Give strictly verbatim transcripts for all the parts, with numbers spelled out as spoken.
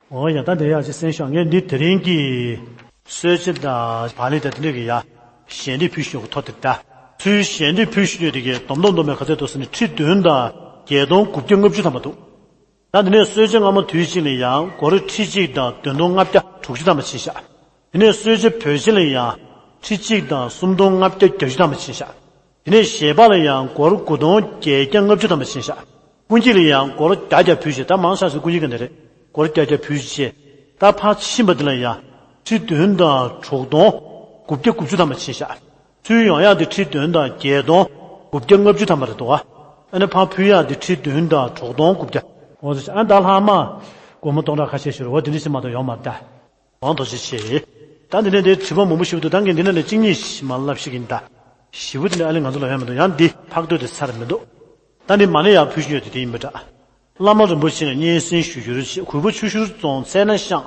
འོ་ཡ། ད་དེ་ཡག་ཅིག་གསན་ཤོག་ངས་འདི་དེ་རིང་གི་གསོལ་ཇ་དང་བག་ལེབ་དང་དེ་འདྲ་གི་ཡ་ཞལ་འདེབས་ཕུལ་ཞུ་གི་ཐོག་དེ་ད། ཚུལ་ཞལ་འདེབས་ཕུལ་ཞུ་རྒྱུ་དེ་གའི་སྡོམ་སྡོམ་སྡོམ་པའི་ག་ཚད་འདུག་ཟེར་ན་ཁྲི་བདུན་དང་བརྒྱད་སྟོང་དགུ་བརྒྱ་ལྔ་བཅུ་ཐམ་པ་འདུག་ད་དེ་ནས་གསོལ་ཇ་སྔ་མ་དུས་གཅིག་ལ་ཡང་སྒོར་ཁྲི་གཅིག་དང་བདུན་སྟོང་ལྔ་བརྒྱ་དྲུག་ཅུ་ཐམ་པ་ཕྱིན་ཤག་དེ་ནས་གསོལ་ཇ་བོད་ཇ་ལ་ཡང་ཁྲི་གཅིག་དང་སུམ་སྟོང་ལྔ་བརྒྱ་བརྒྱད་ཅུ་ཐམ་པ་ཕྱིན་ཤག་དེ་ནས་ཞལ་འབག་ལ་ཡང་སྒོར་དགུ་སྟོང་བརྒྱད་བརྒྱ་ལྔ་བཅུ་ཐམ་པ་ཕྱིན་ཤག་སྐུ་འགྱེད་ལ་ཡང་སྒོར་བརྒྱ་བརྒྱ་ཕུལ་ཞིང་། ད་མང་ཆེ་ཤོས་སྐུ་འགྱེད་མཁན་དེ་རེད། སྒོར་བརྒྱ་བརྒྱ་ཕུལ་ཞིང་། ད་ཕར་ཕྱིན་པ་དེ་ལ་ཡང་ཁྲི་བདུན་དང་དྲུག་སྟོང་དགུ་བརྒྱ་དགུ་བཅུ་ཐམ་པ་ཕྱིན་ཤག་ཚུར་ཡོང་ཡག་དེ་ཁྲི་བདུན་དང་བརྒྱད་སྟོང་དགུ་བརྒྱ་ལྔ་བཅུ་ཐམ་པ་རེད་འདུག་ག་ཨ་ནི་ཕར་ཕུལ་ཡག་དེ་ཁྲི་བདུན་དང་དྲུག་སྟོང་དགུ་བརྒྱ། འོ་ཟེར་ཤག་ཨ་ད་ལྷག་མ་སྒོར་མོ་སྟོང་ཕྲག་ཁ་ཤས་ཤིག་རེད། འོ་དེ་འདྲ་ཞིག་མ་གཏོགས་ཡོད་མ་རེད་ད། མང་དུ་ཅི་བྱེད། ད་འདི་ནས་འདིར་དྲི་བ་མང་པོ་ཞིག་འདུག་ད་ངས་འདི་ནས་ལས་གཅིག་གཉིས་ཤིག་མར་ལབ་ཤེས་ཀྱི་ཡིན་ད། ཞེ་པོ་དེ་ནས་ཨ་ལས་ང་ཚོ་ལ་ཡོད་མི་འདུག་ཡང་འདི་ཕག་ཏོ་དེ་ཚར་མི་འདུག་ད་འདི་མ་ནས་ཡར་ཕུལ་བཞིན་ཡོད་དེ་དེ་ཡིན་པ་འདྲ། བླ་མ་རིན་པོ་ཆེ་ལ་སྙན་སེང་ཞུ་རྒྱུར་ཆེད། གུས་པ་ཆུ་ཤུར་རྫོང་ཚལ་སྣ་ཤང་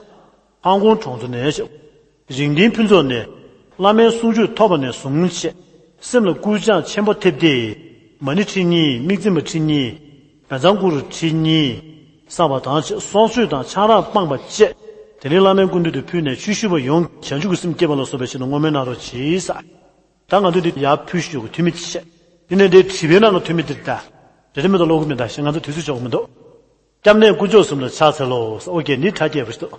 ཧང་ཀོང་གྲོང་ཚོ་ནས། རིག་ལྡན་ཕུན་ཚོགས་ནས། བླ་མའི་གསུང་ཆོས་ཐོས་པ་ནས་བཟུང་བྱས། སེམས་ལ་སྐུལ་ལྕག་ཆེན་པོ་ཐེབས་ཏེ། མ་ཎི་ཁྲི་གཉིས། དམིགས་བརྩེ་མ་ཁྲི་གཉིས། བཛྲ་གུ་རུ་ཁྲི་གཉིས་བསགས་པ་དང་བཅས། སྲོག་གཅོད་དང་ཆང་རག་སྤངས་པ་བཅས། དེ་ལས་བླ་མའི་སྐུ་མདུན་དུ་ཕུལ་ནས་ཆོས་ཞུ་བ་ཡོངས་བྱང་ཆུབ་ཀྱི་སེམས་བསྐྱེད་པ་ལ་སོགས་པའི་ཕྱིར་དུ་བསྔོ་སྨོན་གནང་རོགས་གྱིས། ད་ང་ཚོ་འདི་ཡར་ཕུལ་ཞུ་གི་འཐུས་མི་བྱས། དེ་ནས་འདིར་དྲི་བའི་ནང་གི་འཐུས་མི་འདིར་ད། རེ་རེ་མི་འདུག་ཀློག་གི་མི་འདུག་ཞེས་ང་ཚོ་དུས་ཚོད་ཆོག་གི་མི་འདུག་སྐྱབས་གནས་དཀོན་མཆོག་གསུམ་ལ་ཕྱག་འཚལ་ལོ། ཨོ་ཀེ། འདི་དྲ་རྒྱས་པ་ཞིག་འདུག་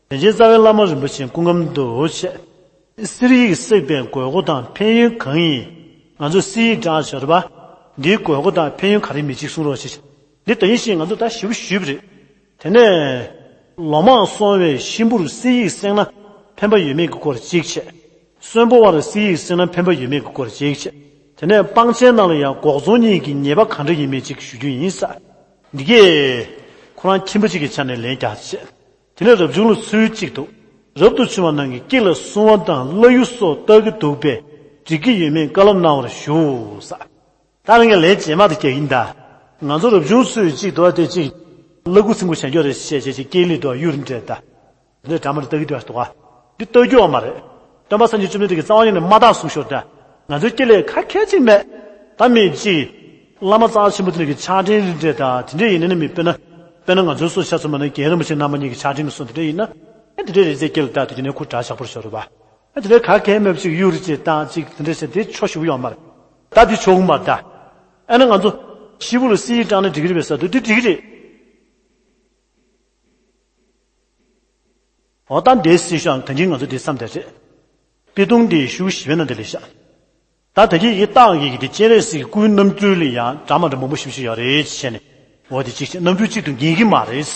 དྲིན་ཅན་རྩ་བའི་བླ་མ་རིན་པོ་ཆེའི་སྐུ་ཁམས་འདུ་བྱས། གསེར་ཡིག་བསྲེགས་པའི་དགོས་མཁོ་དང་ཕན་ཡོན་གང་ཡིན། ང་ཚོས་གསེར་ཡིག་བཀྲམ་བཞག་ཡོད་རེད་པ། འདིའི་དགོས་མཁོ་དང་ཕན་ཡོན་ག་རེ་མེད་ཅིག་གསུང་རོགས་ཞེས། འདི་ད་ཡིན་ཞིང་ང་ཚོ་ད་ཞིབ་པོ་ཞུས་པ་རེད། དེ་ནས། ལོ་མང་སོང་བའི་གཤིན་པོར་གསེར་ཡིག་བསྲེགས་ན་ཕན་པ་ཡོད་མེད་ཀྱི་སྐོར་གཅིག་བྱས། གསོན་པོ་བར་གསེར་ཡིག་བསྲེགས་ན་ཕན་པ་ཡོད་མེད་ཀྱི་སྐོར་གཅིག་བྱས། དེ་ནས་སྤང་བྱའི་ནང་ལ་ཡང་སྒོག་ཚོང་གཉིས་ཀྱི་ཉེས་པ་གང་འདྲ་ཡིན་མིན་གཅིག་ཞུ་རྒྱུ་ཡིན་ས། འདི་གས། ཁོ་རང་ཁྱིམ་པ་གཅིག་གི་ཆ་ནས་ལན་རྒྱག་བྱས། དེ་ནས་རབ་བྱུང་ལ་ཚུལ་གཅིག་ཏུ། རབ་ཏུ་བྱུང་བ་རྣམས་ཀྱིས་སྐེ་ལ་སྲུང་བ་དང་བླ་གཡུ་སོགས་བཏགས་ཀྱི་འདུག་པས་འགྲིག་གི་ཡོད་མེད་བཀའ་སློབ་གནང་བར་ཞུ་ས། ད་ང་ལན་རྗེས་མ་དེ་རྒྱག་ཡིན་ད། ང་ཚོ་རབ་བྱུང་ཚོས་གཅིག་འདུག་བ་དེ་གཅིག་བླ་གུ་ཚིམ་གུ་བྱས་འགྱོ་རེད་ཅེས་བྱས་ཅིག་སྐད་ལི་འདུག་གཡུ་རིན་སྤྲད་ད། འདི་འདྲ་མ་རེད། ལྟ་གི་འདུག་བ་འདུག་བ། འདི་ལྟ་རྒྱུ་བ་མ་རེད། སྟོན་པ་སངས་རྒྱས་བཅོམ་ལྡན་འདས་ཀྱིས་རྩ་བ་ཉིད་ནས་མ་བཏགས་གསུངས་ཤོར་ད། ང་ཚོའི་སྐད་ལས་ཁ་ཁྱད་ཅིག་མེད། ད་མི་གཅིག་བླ་མ་རྩ་ཆེན་པོ་དེ་ནས་ཀྱི་ཕྱག་ཕྲེང་རིན་སྤྲད་ད་དེ་འདྲས་ཡིན་ན་ནི་མི་དཔེར་ན། དཔེར་ན་ང་ཚོའི་སོ་ཆ་ཚང་མ་ནི་རྒན་རིན་པོ་ཆེ་རྣམ་པ་གཉིས་ཀྱི་ཕྱག་ཕྲེང་གི་སོ་དེ་འདྲས་ཡིན་ན། ཨེ་དེ་འདྲས་རེད་ཟེར་སྐད་ལ་བཏགས་དེ་ཀྱི་ནས་ཁུ་དྲག་ཞག་པོར་ཤོར་རེད་བ། ཨ་དེ་འདྲའི་ག་གེ་མེད་པ་ཅིག་གཡུ་རི་ཅིག་བཏང་ཅིག་དེ་འདྲ་བྱས་དེ་ཆོ་ཞུ་གི་ཡོད་མ་རེད། ད་དེ་ཆོ་གི་མ་རེད་ད། ཨ་ནི་ང་ཚོ་ཤི་བོ་ལ་གསེར་ཡིག་བཀྲམ་ན་འགྲིག་གི་རེད་པས་ཟེར་དུས་དེ་འགྲིག་གི་རེད། འོ་ད་འདས་སྲིད་ཤོག་ད་གིན་ང་ཚོ་དེ་བསམ་དེ་རེད། པི་ཏུང་དེ་ཤུགས་ཞི་བའི་ནང་དེ་ལས་ཤག་ད་ད་གིན་ཡི་སྟག་གི་གི་དེ་སྤྱན་རས་གཟིགས་ཀྱི་སྐུའི་རྣམ་འགྱུར་ལ་ཡང་འདྲ་མ་འདྲ་མང་པོ་ཞིག་ཞིག་ཡོད་རེད་ཅེས་བྱས་ནས། འོ་དེ་གཅིག་བྱས་རྣམ་འགྱུར་གཅིག་ཏུ་ངེས་ཀྱི་མ་རེད།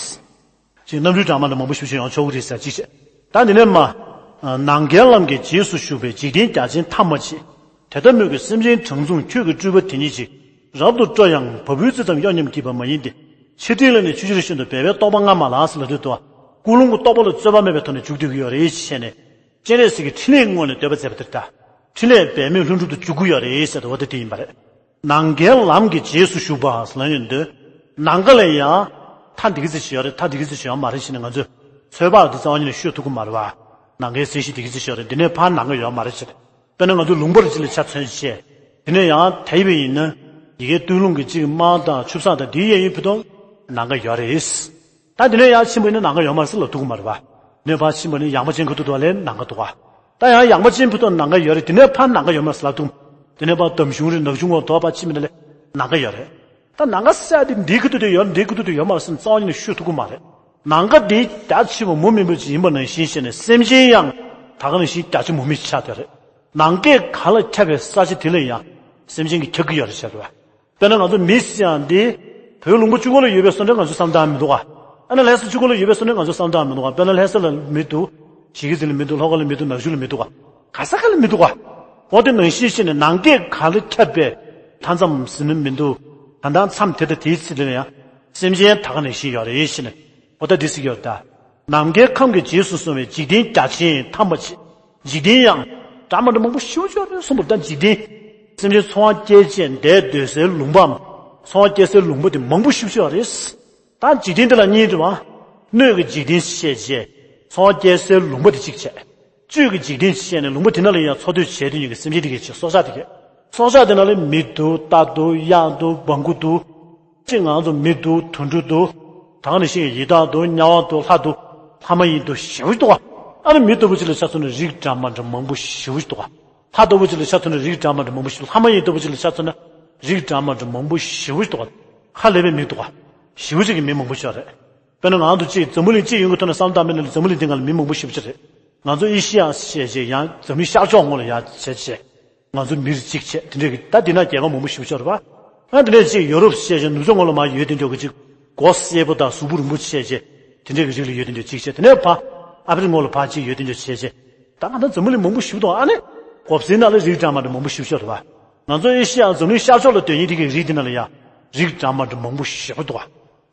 ཅིག་རྣམ་འགྱུར་འདྲ་མ་འདྲ་མང་པོ་ཞིག་ཡོང་ཆོག་གི་རེད་ཟེར་གཅིག་བྱས། ད་འདི་ནས་མ། ནམ་མཁའི་ལམ་གྱི་རྗེས་སུ་ཞུགས་པའི་འཇིག་རྟེན་རྒྱ་ཆེན་ཐམས་ཅད། དེ་ལྟ་མོད་ཀྱི་སེམས་ཅན་གྲངས་མཚུངས་ཁྱོད་ཀྱི་སྤྲུལ་པ་དེ་ཉིད་ཅིག་རབ་ཏུ་སྤྲོ་ཡང་བ་སྤུའི་རྩི་ཙམ་གཡོ་སྙོམས་བགྱིས་པ་མ་ཡིན་ཏེ། ཆེ་འབྲིང་ལ་ནི་ཆུ་ཕྱིར་ཤིན་ཏུ་སྦས་པས་རྟོགས་པ་སྔ་མ་ལགས་ཟེར་ལབ་དུས་དུ། ཀུན་སློང་གི་རྟོག་པ་ལ་རྩོད་པ་མེད་པའི་ཐོག་ནས་འཇུག་སྡོད་ཀྱི་ཡོད་རེད་ཅེས་བྱས་ནས། སྤྱན་རས་གཟིགས་ཀྱི་ཕྲིན་ལས་དངོས་ནས་འདོད་པ་མཛད་པ་དེ་ལྟ། ཕྲིན་ལས་འབད་མེད་ལྷུན་གྲུབ་ཏུ་འཇུག་གི་ཡོད་རེད་ཟེར་དུ་འོ་དེ་དེ་ཡིན་པ་རེད། ནམ་མཁའི་ལམ་གྱི་རྗེས་སུ་ཞུགས་པ་ཟེར་ན་ཡོད་འདོད། ནམ་མཁའ་ལ་ཡང་མཐའ་འདི་གི་ཚེ་ཞིག་ཡོད་རེད། མཐའ་འདི་གི་ཚེ་ཞིག་ཡོད་མ་རེད་ཞེས་ནས་ང་ཚོས་ཚོད་དཔག་འདི་རྩ་བ་ཉིད་ནས་ཤོད་ཐུབ་ཀྱི་མ་རེད་བ། ནམ་མཁའི་ཚེ་ཞིག་འདི་གི་ཚེ་ཞིག་ཡོད་རེད། འདི་ནས་ཕར་ནམ་མཁའ་ཡོད་མ་རེད་ཅེས། དཔེར་ན་ང་ཚོ་ལུང་པར་ཅིག་ལ་ཆ་མཚོན་བྱས། དེ་ནས་ཡང་དེ་བས་ཡིན་ན། ཡི་གེ་སྟོད་ལུང་གི་གཅིག་དམག་དང་ཆུ་བཟང་དང་དེའི་གཡས་གཡོན་ཕུ་ཐོག་ནམ་མཁའ་ཡོད་རེད། ད་དེ་ནས་ཡར་ཕྱིན་པ་ཡིན་ན་ནམ་མཁའ་ཡོད་མ་རེད་ཟེར་ལབ་ཐུབ་ཀྱི་མ་རེད་བ། དེ་ནས་ཕར་ཕྱིན་པ་ནི་ཡངས་པ་ཅན་ཁ་ཐུག་ཏུ་ལས་ནམ་མཁའ་འདུག་བ། ད་ཡང་ཡངས་པ་ཅན་ཕུ་ཐོག་ནམ་མཁའ་ཡོད་རེད། དེ་ནས་ཕར་ནམ་མཁའ་ཡོད་མ་རེད་ཟེར་ལབ་ཐུབ། དེ་ནས་ཕར་འདམ་གཞུང་རེད། ནག་གཞུང་འོག་ཏུ་ཕར་ཕྱིན་པ་ཡིན་ན་ལས་ནམ་མཁའ་ཡོད་རེད། ད་ནམ་མཁའ་ཟེར་ཡ་དེ་འདིའི་ཁ་ཐུག་ཏུ་ཡོད་རེད། འདིའི་ཁ་ཐུག་ཏུ་ཡོད་མ་རེད་ཟེར་རྩ་བ་ཉིད་ནས་ཤོད་ཐུབ་ཀྱི་མ་རེད། ནམ་མཁའ་འདི་རྒྱ་ཆེ་བ་མུ་མེད་པ་ཅིག་ཡིན་པ་ནང་བཞིན་བྱས་ནས་སེམས་ཅན་ཡང་ད་ག་ནང་བཞིན་རྒྱ་ཆེ་མུ་མེད་ཅིག་ཆགས་བསྡད་རེད། ནམ་མཁའི་གང་ལ་ཁྱབ་པའི་ས་ཆ་དེ་ལ་ཡང་སེམས་ཅན་གྱིས་ཁྱབ་ཀྱི་ཡོད་རེད་བྱས་རེད་བ། དཔེར་ན་ང་ཚོ་མི་ཟེར་ཡང་འདི་བོད་ལུང་པ་བཅུ་དགུ་ལ་ཡོད་པའི་བཟོ་འདྲ་ང་ཚོ་བསམ་བློ་བཏང་མི་འདུག་ག་ཨ་ནི་ལྷ་ས་བཅུ་དགུ་ལ་ཡོད་པའི་བཟོ་འདྲ་ང་ཚོ་བསམ་བློ་བཏང་མི་འདུག་ག་དཔེར་ན་ལྷ་ས་ལ་མི་འདུག་གཞིས་ཀ་རྩེ་ལ་མི་འདུག་ལྷོ་ཁ་ལ་མི་འདུག་ནག་ཆུ་ལ་མི་འདུག་ག་ག་ས་ག་ལ་མི་འདུག་ག་འོ་དེ་ནང་བཞིན་བྱས་ནས་ནམ་མཁའི་གང་ལ་ཁྱབ་པའི་མཐའ་མཚམས་ཟེར་ན་མི་འདུག་ད་ལྟ་མཚམས་དེ་དང་དེའི་ཚེ་དེ་ལ་ཡང་སེམས་ཅན་ད་ག་ནང་བཞིན་ཡོད་རེད་ཟེར་ནས་འོ་ད་འདི་ཟེར་གྱི་ཡོད་ད། ནམ་མཁའི་ཁམས་ཀྱི་རྗེས་སུ་སོང་བའི་འཇིག་རྟེན་རྒྱ་ཆེན་ཐམས་ཅད། འཇིག་རྟེན་ཡང་འདྲ་མ་འདྲ་མང་པོ་ཞེ་པོ་ཅིག་ཡོད་རེད་གསུངས་པ་རེད། ད་འཇིག་རྟེན་སེམས་ཅན་འཚོ་བ་སྐྱེལ་བྱེད་བསྡད་སྡོད་སའི་ལུང་པའམ་འཚོ་བ་སྐྱེལ་སའི་ལུང་པ་དེ་མང་པོ་ཞེ་པོ་ཅིག་ཡོད་རེད། ད་འཇིག་རྟེན་འདི་ལ་གཉིས་འདུག་བ། སྣོད་ཀྱི་འཇིག་རྟེན་ཞེས་བྱས། འཚོ་བ་སྐྱེལ་སའི་ལུང་པ་དེ་གཅིག་བྱས། བཅུད་ཀྱི་འཇིག་རྟེན་ཞེས་ནས་ལུང་པ་དེ་ནང་ལ་ཡང་འཚོ་སྡོད་བྱས་དེ་ཉིད་ཀྱི་སེམས་ཅན་དེ་གས་བྱས་སྲོག་ཆགས་དེ་གས། སྲོག་ཆགས་དེ་ནང་ལ་མི་འདུག་རྟ་འདུག་གཡག་འདུག་སྦྲང་བུ་འདུག་གཅིག་ང་ཚོ་མི་འདུག་དུད་འགྲོ་འདུག་ད་ག་ནང་བཞིན་ཡི་དྭགས་འདུག་དམྱལ་བ་འདུག་ལྷ་འདུག་ལྷ་མ་ཡིན་ལྟ་བུ་ཞེ་པོ་ཅིག་འདུག་ག་ཨ་ནི་མི་ལྟ་བུ་ཅིག་ལ་ཆ་མཚོན་ན་རིགས་འདྲ་མ་འདྲ་མང་པོ་ཞེ་པོ་ཅིག་འདུག་ག་ལྷ་ལྟ་བུ་ཅིག་ལ་ཆ་མཚོན་ན་རིགས་འདྲ་མ་འདྲ་མང་པོ་ཞེ་པོ། ལྷ་མ་ཡིན་ལྟ་བུ་ཅིག་ལ་ཆ་མཚོན་ན་རིགས་འདྲ་མ་འདྲ་མང་པོ་ཞེ་པོ་ཅིག་འདུག་ག་ཧ་ལས་པའི་མི་འདུག་ག་ཞེ་པོ་ཅིག་གི་མི་མང་པོ་ཞིག་རེད། དཔེར་ན་ང་ཚོ་གཅིག་འཛམ་བུ་གླིང་གཅིག་ཡོང་གི་ཐོག་ནས་བསམ་བློ་བཏང་པ་ཡིན་ན་འཛམ་བུ་གླིང་འདི་སྒང་ལ་མི་མང་པོ་ཞེ་པོ་ཅིག་རེད། ང་ཚོ་ཨེ་ཤི་ཡ་བཤད་བྱས་ཡང་འཛམ་གླིང་ཤར་ཕྱོགས་ངོས་ལ་ཡར་བྱས་བྱས། ང་ཚོ་མི་རིགས་གཅིག་བྱས་དེ་འདྲས་ཀྱི་ད་འདི་ན་རྒྱལ་ཁབ་མང་པོ་ཞེ་པོ་ཅིག་རེད་པ། ཨ་དེ་འདྲས་གཅིག་ཡོ་རོབ་བཤད་བྱས་ནུབ་ཕྱོགས་ངོས་ལ་མར་ཡོད་དེ་འདྲས་ཀྱི་གཅིག་མགོ་སེར་པོ་དང་གཟུགས་པོ་རིང་པོ་བྱས་བྱས་དེ་འདྲས་ཀྱི་རིགས་ལ་ཡོད་དེ་འདྲས་གཅིག་བྱས། དེ་ནས་ཕར་ཨ་ཕི་རི་ཀ་ངོས་ལ་ཕར་གཅིག་ཡོད་དེ་འདྲས་བྱས་བྱས། ད་ང་ཚོ་འཛམ་བུ་གླིང་མང་པོ་ཞེ་པོ་འདུག་ཨ་ནི་གོ་ས་ནང་ལ་རིགས་འདྲ་མ་འདྲ་མང་པོ་ཞེ་པོ་ཅིག་རེད་པ། ང་ཚོ་ཨེ་ཤི་ཡ་འཛམ་གླིང་ཤར་ཕྱོགས་ལ་སྡོད་མཁན་དེ་གི་རིགས་དེ་ནང་ལ་ཡང་རིགས་འདྲ་མ་འདྲ་མང་པོ་ཞེ་པོ་འདུག་ག་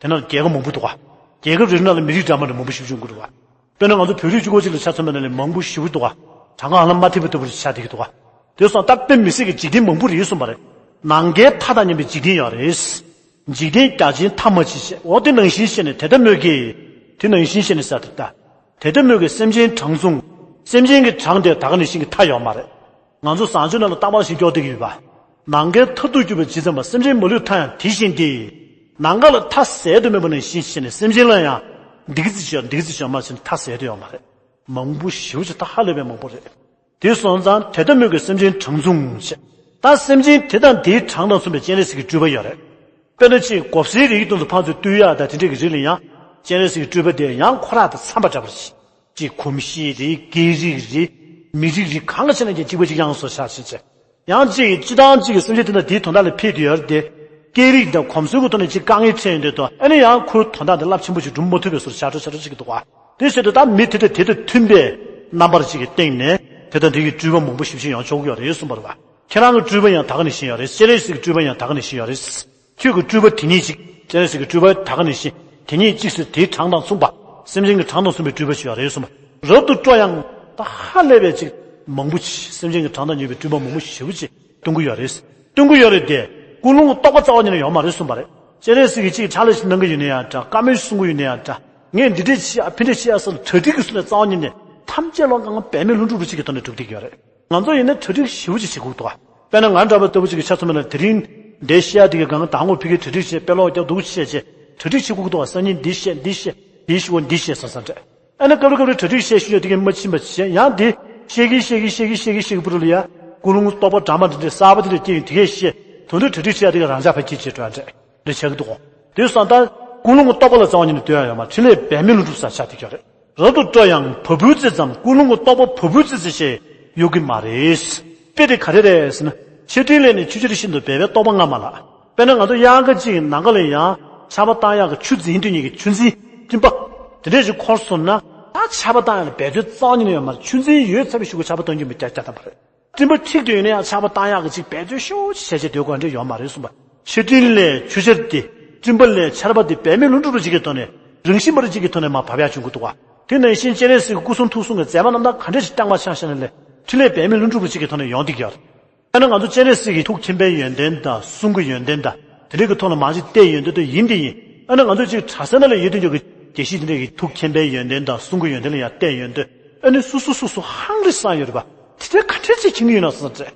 དེ་ནང་རྒྱལ་ཁབ་མང་པོ་འདུག་ག་རྒྱལ་ཁབ་རེ་རེ་ནང་ལ་མི་རིགས་འདྲ་མ་འདྲ་མང་པོ་ཞེ་པོ་ཅིག་ཡོང་གི་རེད་པ། དཔེར་ན་ང་ཚོ་བོད་རིགས་གཅིག་པོ་གཅིག་ལ་ཆ་མཚོན་པ་ཡིན་ན་ལས་མང་པོ་ཞེ་པོ་འདུག་ག་བྲང་ཁ་ཧ་ལམ་མ་ཐེབས་པ་ལྟ་བུ་ཆགས་བསྡད་ཀྱི་འདུག་ག་དེ་སོང་ད་དཔེ་མི་སྲིད་ཀྱི་འཇིག་རྟེན་མང་པོ་རེད་གསུངས་པ་རེད། ནམ་མཁའི་མཐའ་དང་མཉམ་པའི་འཇིག་རྟེན་ཡོད་རེད། འཇིག་རྟེན་རྒྱ་ཆེན་མཐའ་མ་མཆིས་ཞེས། འོ་དེ་ནང་བཞིན་ཤེས་ནས་དེ་ལྟ་མོད་ཀྱི། དེ་ནང་བཞིན་ཤེས་ནས་ཟེར་ཏེ་ད། དེ་ལྟ་མོད་ཀྱི་སེམས་ཅན་གྲངས་མཚུངས། སེམས་ཅན་གྱི་གྲངས་དེ་ད་ག་ནང་བཞིན་གྱི་མཐའ་ཡོད་མ་རེད། ང་ཚོ་བཟང་སྤྱོད་ནང་ལ་རྟག་པར་ཞིག་སྐྱོར་བསྡད་ཀྱི་ཡོད་པ། ནམ་མཁའི་མཐར་ཐུག་གྱུར་པའི་ཇི་ཙམ་པ་སེམས་ཅན་མ་ལུས་མཐའ་ཡང་དེ་བཞིན་ཏེ། ནམ་མཁའ་ལ་མཐའ་ཟད་དུ་མེད་པ་ནང་བཞིན་ཤེས་ནས་སེམས་ཅན་ལ་ཡང་། འདི་གི་ཙི་ཞོག་འདི་གི་ཙི་ཞོག་མ་ཟེར་ནས་མཐའ་ཟད་དུ་ཡོད་མ་རེད། མང་པོ་ཞེ་པོ་ཅིག་ད་ཧ་ལས་པའི་མང་པོ་རེད། དེ་སོང་ཙང་དེ་ལྟ་མོད་ཀྱི་སེམས་ཅན་གྲངས་མཚུངས་ཞེས། ད་སེམས་ཅན་དེ་དང་དེའི་གྲངས་དང་མཚུངས་པའི་སྤྱན་རས་གཟིགས་ཀྱི་སྤྲུལ་པ་ཡོད་རེད། དཔེར་ན་ཅིག་གོ་ས་རིགས་དང་དུ་ཕར་ཚུར་བཏུལ་ཡག་དང་དེ་འདྲས་ཀྱི་རིགས་ལ་ཡང་སྤྱན་རས་གཟིགས་ཀྱི་སྤྲུལ་པ་དེ་ཡང་ཁོ་རང་དང་འཚམ་པ་འདྲ་པོ་ཞིག་ཅིག་གོམས་གཤིས་རེད། སྐད་རིགས་རེད། མི་རིགས་རེད། གང་ལ་བྱས་ན་ཀྱང་གཅིག་པ་གཅིག་རྐྱང་བཟོ་བཞག་ཕྱིན་ཆད། ཡང་གཅིག་སྤྱི་བཏང་གཅིག་གི་སེམས་ཅན་དེ་དང་དེའི་དོན་དག་ལ་ཕེབས་བསྡད་ཡོད་རེད་དེ། སྐད་རིགས་དང་གོམས་སྲོལ་གྱི་ཐོག་ནས་ཅིག་དཀའ་ངལ་འཕྲད་ཡོང་དུས་དང་ཨ་ནི་ཡང་ཁོའི་དོན་དག་དེ་རླབས་ཆེན་པོ་ཞིག་སྒྲུབ་མ་ཐུབ་པའི་བཟོ་འདྲ་ཆགས་འགྲོ་ཆགས་འགྲོ་ཅིག་གི་འདུག་ག་དེ་བྱེད་དུས་ད་མི་དེ་དང་དེ་དང་མཐུན་པའི་རྣམ་པར་ཅིག་གི་སྟེང་ནས་དེ་དང་དེ་གི་སྤྲུལ་པ་མང་པོ་ཞིབ་ཅིག་ཡང་འཇོག་གི་ཡོད་རེད་གསུངས་པ་རེད་པ། ཁྱེད་རང་གི་སྤྲུལ་པ་ཡང་ད་ག་ནང་བཞིན་ཡོད་རེད། སྤྱན་རས་གཟིགས་ཀྱི་སྤྲུལ་པ་ཡང་ད་ག་ནང་བཞིན་ཡོད་རེད། ཁྱོད་ཀྱི་སྤྲུལ་པ་དེ་ཉིད་ཅིག་སྤྱན་རས་གཟིགས་ཀྱི་སྤྲུལ་པ་ད་ག་ནང་བཞིན་དེ་ཉིད་གཅིག་ཟེར་དེའི་གྲངས་དང་མཚུངས་པ། སེམས་ཅན་གྱི་གྲངས་དང་མཚུངས་པའི་སྤྲུལ་པ་ཞིག་ཡོད་རེད་གསུངས་པ། རབ་ཏུ་སྤྲོ་ཡང་ད་ཧ་ལས་པའི་ཅིག་མང་པོ་ཅིག་སེམས་ཅན་གྱི་གྲངས་དང་མཉམ་པའི་སྤྲུལ་པ་མང་པོ་ཞེ་པོ་ཅིག་སྟོན་གྱི་ཡོད་རེད། སྟོན་གྱི་ཡོད་རེད་དེ། ཀུན་སློང་གི་རྟོག་པ་རྩ་བ་ཉིད་ནས་ཡོད་མ་རེད་གསུངས་པ་རེད། སྤྱན་རས་གཟིགས་ཀྱིས་ཅིག་ཕྱག་ལས་ཤིག་གནང་གི་ཡོད་ན་ཡང་འདྲ། བཀའ་མོལ་གསུང་གི་ཡོད་ན་ཡང་འདྲ། ངས་འདི་འདྲས་བྱེད་ཨ་ཕི་འདྲས་བྱེད་ཨ་ཟེར་གྲ་སྒྲིག་གི་ཚུལ་ནས་རྩ་བ་ཉིད་ནས་ཐམས་ཅད་ལོ་གང་བས་མི་ལྷུན་གྲུབ་རུ་ཅིག་གི་ཐོག་ནས་སྒྲུབ་བསྡད་ཀྱི་ཡོད་རེད། ང་ཚོ་ཡིན་ན་གྲ་སྒྲིག་ཞེ་པོ་ཅིག་བྱེད་དགོས་འདུག་ག་དཔེར་ན་ང་འདྲ་པོ་ལྟ་བུ་ཅིག་གི་ཆ་མཚོན་པ་ན་དེ་རིང་འདི་བཤད་ཡ་དེ་གི་སྒང་དང་པོ་ཕ་གིར་གྲ་སྒྲིག་བྱས། དཔེ་ཀློག་རྒྱག་འདུག་བྱས་བྱས་གྲ་སྒྲིག་བྱེད་དགོས་ཀྱི་འདུག་ག་སང་ཉིན་འདི་བཤད་འདི་བཤད་འདི་ཞུ་བ་འདི་བཤད་ཟེར་ཟེར་འདྲ། ཨ་ནི་སྐབས་རེ་སྐབས་རེ་གྲ་སྒྲིག་བྱས་ཞུ་ཡ་དེ་གི་མ་ཕྱིན་པ་བྱས་ཡང་འདི་བཤད་ཀྱིན་བཤད་ཀྱིན་བཤད་ཀྱིན་བཤད་ཀྱིན་བཤད་ཀྱིན་བུ་རུ་ལ་ཡ་ཀུན་སློང་རྟོག་པ་འདྲ་མ་འདི་འདྲ་གསར་པ་དེ་འདྲ་སྐྱེ་ཡིན། དེ་གས་བཤད་དོན་དུ་གྲ་སྒྲིག་བྱེད་ཡ་དེ་གི་རང་འཇགས་ཕ་གིར་བྱེད་འགྲོ་འདྲ་འདྲ་བྱེད་ཀྱི་འདུག་ག་དེ་སོང་ད་ཀུན་སློང་གི་རྟོག་པ་ལ་རྩ་བ་ཉིད་ནས་ལྟོས་ཡ་ཡོད་མ་རེད། ཕྲིན་ལས་འབད་མེད་ལྷུན་གྲུབ་ཟེར་ཆགས་བསྡད་ཀྱི་ཡོད་རེད། རབ་ཏུ་སྤྲོ་ཡང་བ་སྤུའི་རྩེ་ཙམ། ཀུན་སློང་གི་རྟོག་པ་བ་སྤུའི་རྩེ་ཙམ་ཞིག་གཡོ་གི་མ་རེད། དཔེ་དེ་ག་རེ་རེད་ཟེར་ན། ཆུ་སྤྲིན་ལས་ནི་ཆུ་གཤེར་ཤིན་ཏུ་འབེབས་པའི་རྟོག་པ་སྔ་མ་ལགས། དཔེར་ན་ང་ཚོ་དབྱར་ཁ་ཅིག་ནམ་མཁའ་ལ་ཡང་ཆར་པ་བཏང་ཡག་གི་ཆུ་འཛིན་དུས་ཉིད་ཀྱི་ཆུ་འཛིན་སྤྲིན་པ་དེ་འདྲས་ཞིག་འཁོར་སོང་ན་ད་ཆར་པ་བཏང་ཡག་ལ་འབད་རྩོལ་རྩ་བ་ཉིད་ནས་ཡོད་མ་རེད། ཆུ་འཛིན་ཡོད་ཚར་བའི་གཞུག་གུ་ཆར་པ་གཏོང་རྒྱུ་མི་རྒྱག་རྒྱག་ཐབས་མ་རེད། སྤྲིན་པ་འཁྲིགས་དུས་ཡིན་ན་ཡང་ཆར་པ་བཏང་ཡག་གི་ཅིག་འབད་རྩོལ་ཤོག་ཅིག་བྱས་བྱས་སྡོད་དགོས་འདྲ་ཡོད་མ་རེད་གསུངས་པ། ཆུ་སྤྲིན་ལས་ཆུ་གཤེར་དེ། སྤྲིན་པ་ལས་ཆར་པ་དེ་འབད་མེད་ལྷུན་གྲུབ་རུ་གཅིག་གི་ཐོག་ནས་རང་བཞིན་པ་རུ་གཅིག་གི་ཐོག་ནས་མར་བབས་ཡག་བྱུང་གི་འདུག་ག་དེ་ནང་བཞིན་སྤྱན་རས་གཟིགས་ཀྱི་སྐུ་གསུང་ཐུགས་གསུང་གི་མཛད་པ་རྣམ་དག་ག་འདྲ་ཞིག་བསྐྱངས་པ་ཆ་བཞག་ན་ལས་ཕྲིན་ལས་འབད་མེད་ལྷུན་གྲུབ་རུ་གཅིག་གི་ཐོག་ནས་ཡོང་བསྡད་ཀྱི་ཡོད་རེད། ཨ་ནི་ང་ཚོ་སྤྱན་རས་གཟིགས་ཀྱི་ཐུགས་མཁྱེན་པའི་ཡོན་ཏན་དང་གསུང་གི་ཡོན་ཏན་དང་དེ་འདྲའི་གི་ཐོག་ལ་མང་ཞིག་བལྟས་ཡོང་དུས་དེ་ཡིན་དེ་ཡིན། ཨ་ནི་ང་ཚོ་ཅིག་གྲྭ་ས་ནང་ལ་ཡོད་དུས་འཇོག་གི་དགེ་བཤེས་དེ་འདྲའི་གི་ཐུགས་མཁྱེན་པའི་ཡོན་ཏན་དང་གསུང་གི་ཡོན་ཏན་ལ་ཡང་བལྟས་ཡོང་དུས་ཨ་ནི་སོ་སོ་སོ་སོ་ཧང་རི་སང་ཡོད་རེད་པ། དེ་འདྲའི་ག་འདྲས་ཅིག་མཁྱེན་གྱི་ཡོད་ན་བསམ་སྟེ།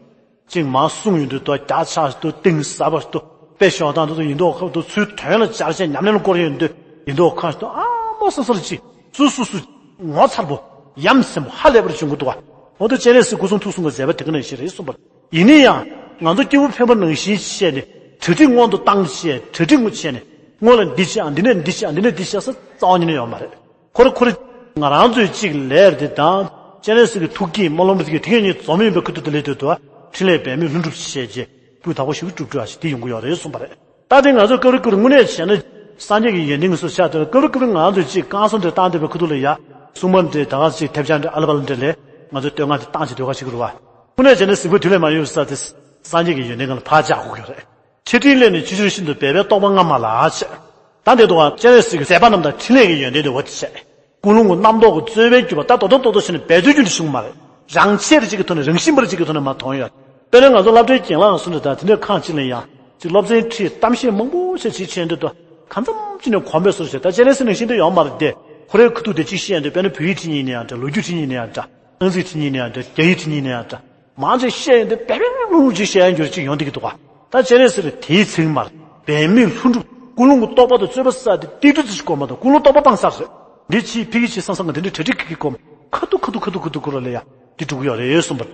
ཅིག་མར་གསུང་ཡོང་དུས་དོ་རྒྱག་ཆགས་དུ་གཏིང་ཟབ་པ་དུ་དཔེ་ཤོག་དང་དུ་ཡིན་མདོག་ཁ་དུ་ཚུལ་དོན་ལ་སྦྱར་བྱས་ཉམས་ལེན་ལ་བཀོལ་ཡོང་དུས་ཡིན་མདོག་ཁ་དུ་ཨ་མོ་སོ་སོར་ཅིག་སུ་སུ་སུ་ངོ་མཚར་པོ་ཡ་མཚན་པོ་ཧ་ལས་པར་བྱུང་གི་འདུག་ག་འོ་དུ་སྤྱན་རས་གཟིགས་སྐུ་གསུང་ཐུགས་གསུང་གི་མཛད་པ་དེ་ག་ནང་བཞིན་རེད་གསུངས་པ། ཡིན་ན་ཡང་ང་ཚོ་སྐྱེས་བུ་ཕལ་པ་ནང་བཞིན་བཤད་ནས་གྲ་སྒྲིག་སྔོན་དུ་བཏང་བྱས་གྲ་སྒྲིག་ངོ་བྱས་ནས་སྔོན་ལ་འདི་བྱས་ཨ་འདི་ནས་འདི་བྱས་ཨ་འདི་ནས་འདི་བྱས་ས་རྩ་བ་ཉིད་ནས་ཡོད་མ་རེད། ཁོ་རེ་ཁོ་རེ་ང་རང་ཚོའི་གཅིག་ལས་དེ་དང་སྤྱན་རས་གཟིགས་ཀྱི་ཐུགས་ཀྱིས་སྨོན་ལམ་རེ་ཟིག་གི་དེ་གས་གཉིས་འཛོམས་ཡིན་པའི་ཁུ་ཐུག་དེ་ལས་དོད་དུ་ཕྲིན་ལས་འབད་མེད་ལྷུན་གྲུབ་བྱས་རྗེས་སྤུས་དག་པོ་ཞིག་གྲུབ་འགྲོ་བ་ཞིག་དེ་ཡོང་གི་ཡོད་རེད་གསུངས་པ་རེད། ད་དེ་ང་ཚོ་སྐབས་རེ་སྐབས་རེ་དངོས་གནས་བྱས་ན་སངས་རྒྱས་ཀྱི་ཡོན་ཏན་གྱི་སུ་ཆགས་དེ་སྐབས་རེ་སྐབས་རེ་ང་ཚོ་གཅིག་བསྐང་གསོ་འདྲ་བཏང་བསྡད་པའི་ཁུ་ཐུག་ལ་ཡ་སྲུང་མ་འདྲ་ད་ག་ཅིག་ཐེབས་ཆག་འདྲ་ཨ་ལ་པ་ལ་འདྲ་ལས་ང་ཚོ་བསྟོད་བསྔགས་འདྲ་བཏང་བྱེད་སྡོད་ག་ཞིག་རུ་བ། དངོས་གནས་བྱས་ན་གཟིགས་པ་དུས་ལས་མ་ཡོལ་ས་དེ་སངས་རྒྱས་ཀྱི་ཡོན་ཏན་སྒང་ལ་ཕར་བཅར་དགོས་ཀྱི་རེད། ཆུ་སྤྲིན་ལས་ནི་ཆུ་གཤེར་ཤིན་ཏུ་འབེབས་པའི་རྟོག་པ་སྔ་མ་ལགས་ཞེས། ད་འདི་དུ་བ་སྤྱན་རས་གཟིགས་ཀྱི་མཛད་པ་རྣམ་དག་ཕྲིན་ལས་ཀྱི་ཡོན་ཏན་དུ་འོ་དེ་བཤད། ཀུན་སློང་གི་རྣམ་རྟོག་གི་རྩོལ་བས་གྱུར་པ་ད་རྡོག་རྡོག་རྡོག་རྡོག་བྱས་ནས་འབད་རྩོལ་རྒྱུ་འདི་བྱུང་མ་རེད། རང་ཆས་རེ་གཅིག་གི་ཐོག་ནས་རང་བཞིན་པ་རེ་གཅིག་གི་ཐོག་ནས་མར་མཐོང་ཡོད། དཔེར་ན་ང་ཚོ་སློབ་གྲྭའི་གྱེན་ལངས་སུ་འདྲ་དང་དེ་འདྲའི་ཁང་གཅིག་ལ་ཡང་ཅིག་སློབ་ཚན་ཁྲིད་གཏམ་བཤད་མང་པོ་བྱས་ཅིག་བྱས་འདུག་ད་གང་འཚམ་ཅིག་ནས་གོམས་པའི་བཟོ་བྱས། ད་སྤྱན་རས་གཟིགས་ནང་བཞིན་དུ་ཡོང་མ་རེད་དེ། ཁོ་རའི་ཁུ་ཐུག་དེ་གཅིག་བཤད་འདུག་དཔེར་ན་བོད་ཡིག་ཁྲིད་མཁན་ཡིན་ན་ཡང་འདྲ། ལོ་རྒྱུས་ཁྲིད་མཁན་ཡིན་ན་ཡང་འདྲ། ཨང་རྩིས་ཁྲིད་མཁན་ཡིན་ན་ཡང་འདྲ། རྒྱ་ཡིག་ཁྲིད་མཁན་ཡིན་ན་ཡང་འདྲ། མང་ཆེ་བཤད་ཡོང་དུས་འབད་མེད་ལྷུན་གྲུབ་ཅིག་བཤད་ཡོང་རྒྱུ་ཅིག་ཡོང་བསྡད་ཀྱི་འདུག་ག་ད་སྤྱན་རས་གཟིགས་ལ་དེའི་ཚིག་མར་འབད་མེད་ལྷུན་གྲུབ་ཀུན་སློང་གི་རྟོག་པ་དང་རྩོལ་བ་ས་དེ་ཏིག་ཏིག་ཙམ་ཞིག་གོ་མ་གཏོགས་ཀུན་སློང་རྟོག་པ་སྤངས་ཚར་རེད། འདི་ཕྱིས་ཕ་གི་ཕྱིས་བསམ་བསམ་གི་འདི་འདྲའི་གྲ་སྒྲིག་གི་གོམ་ཁ་ཐུག་ཁ་ཐུག་ཁ་ཐུག་ཁ་ཐུག་ཁུ་ར་ལ་ཡ་འདི་འགྲོ་གི་ཡོད་རེད་གསུངས་པ་རེད་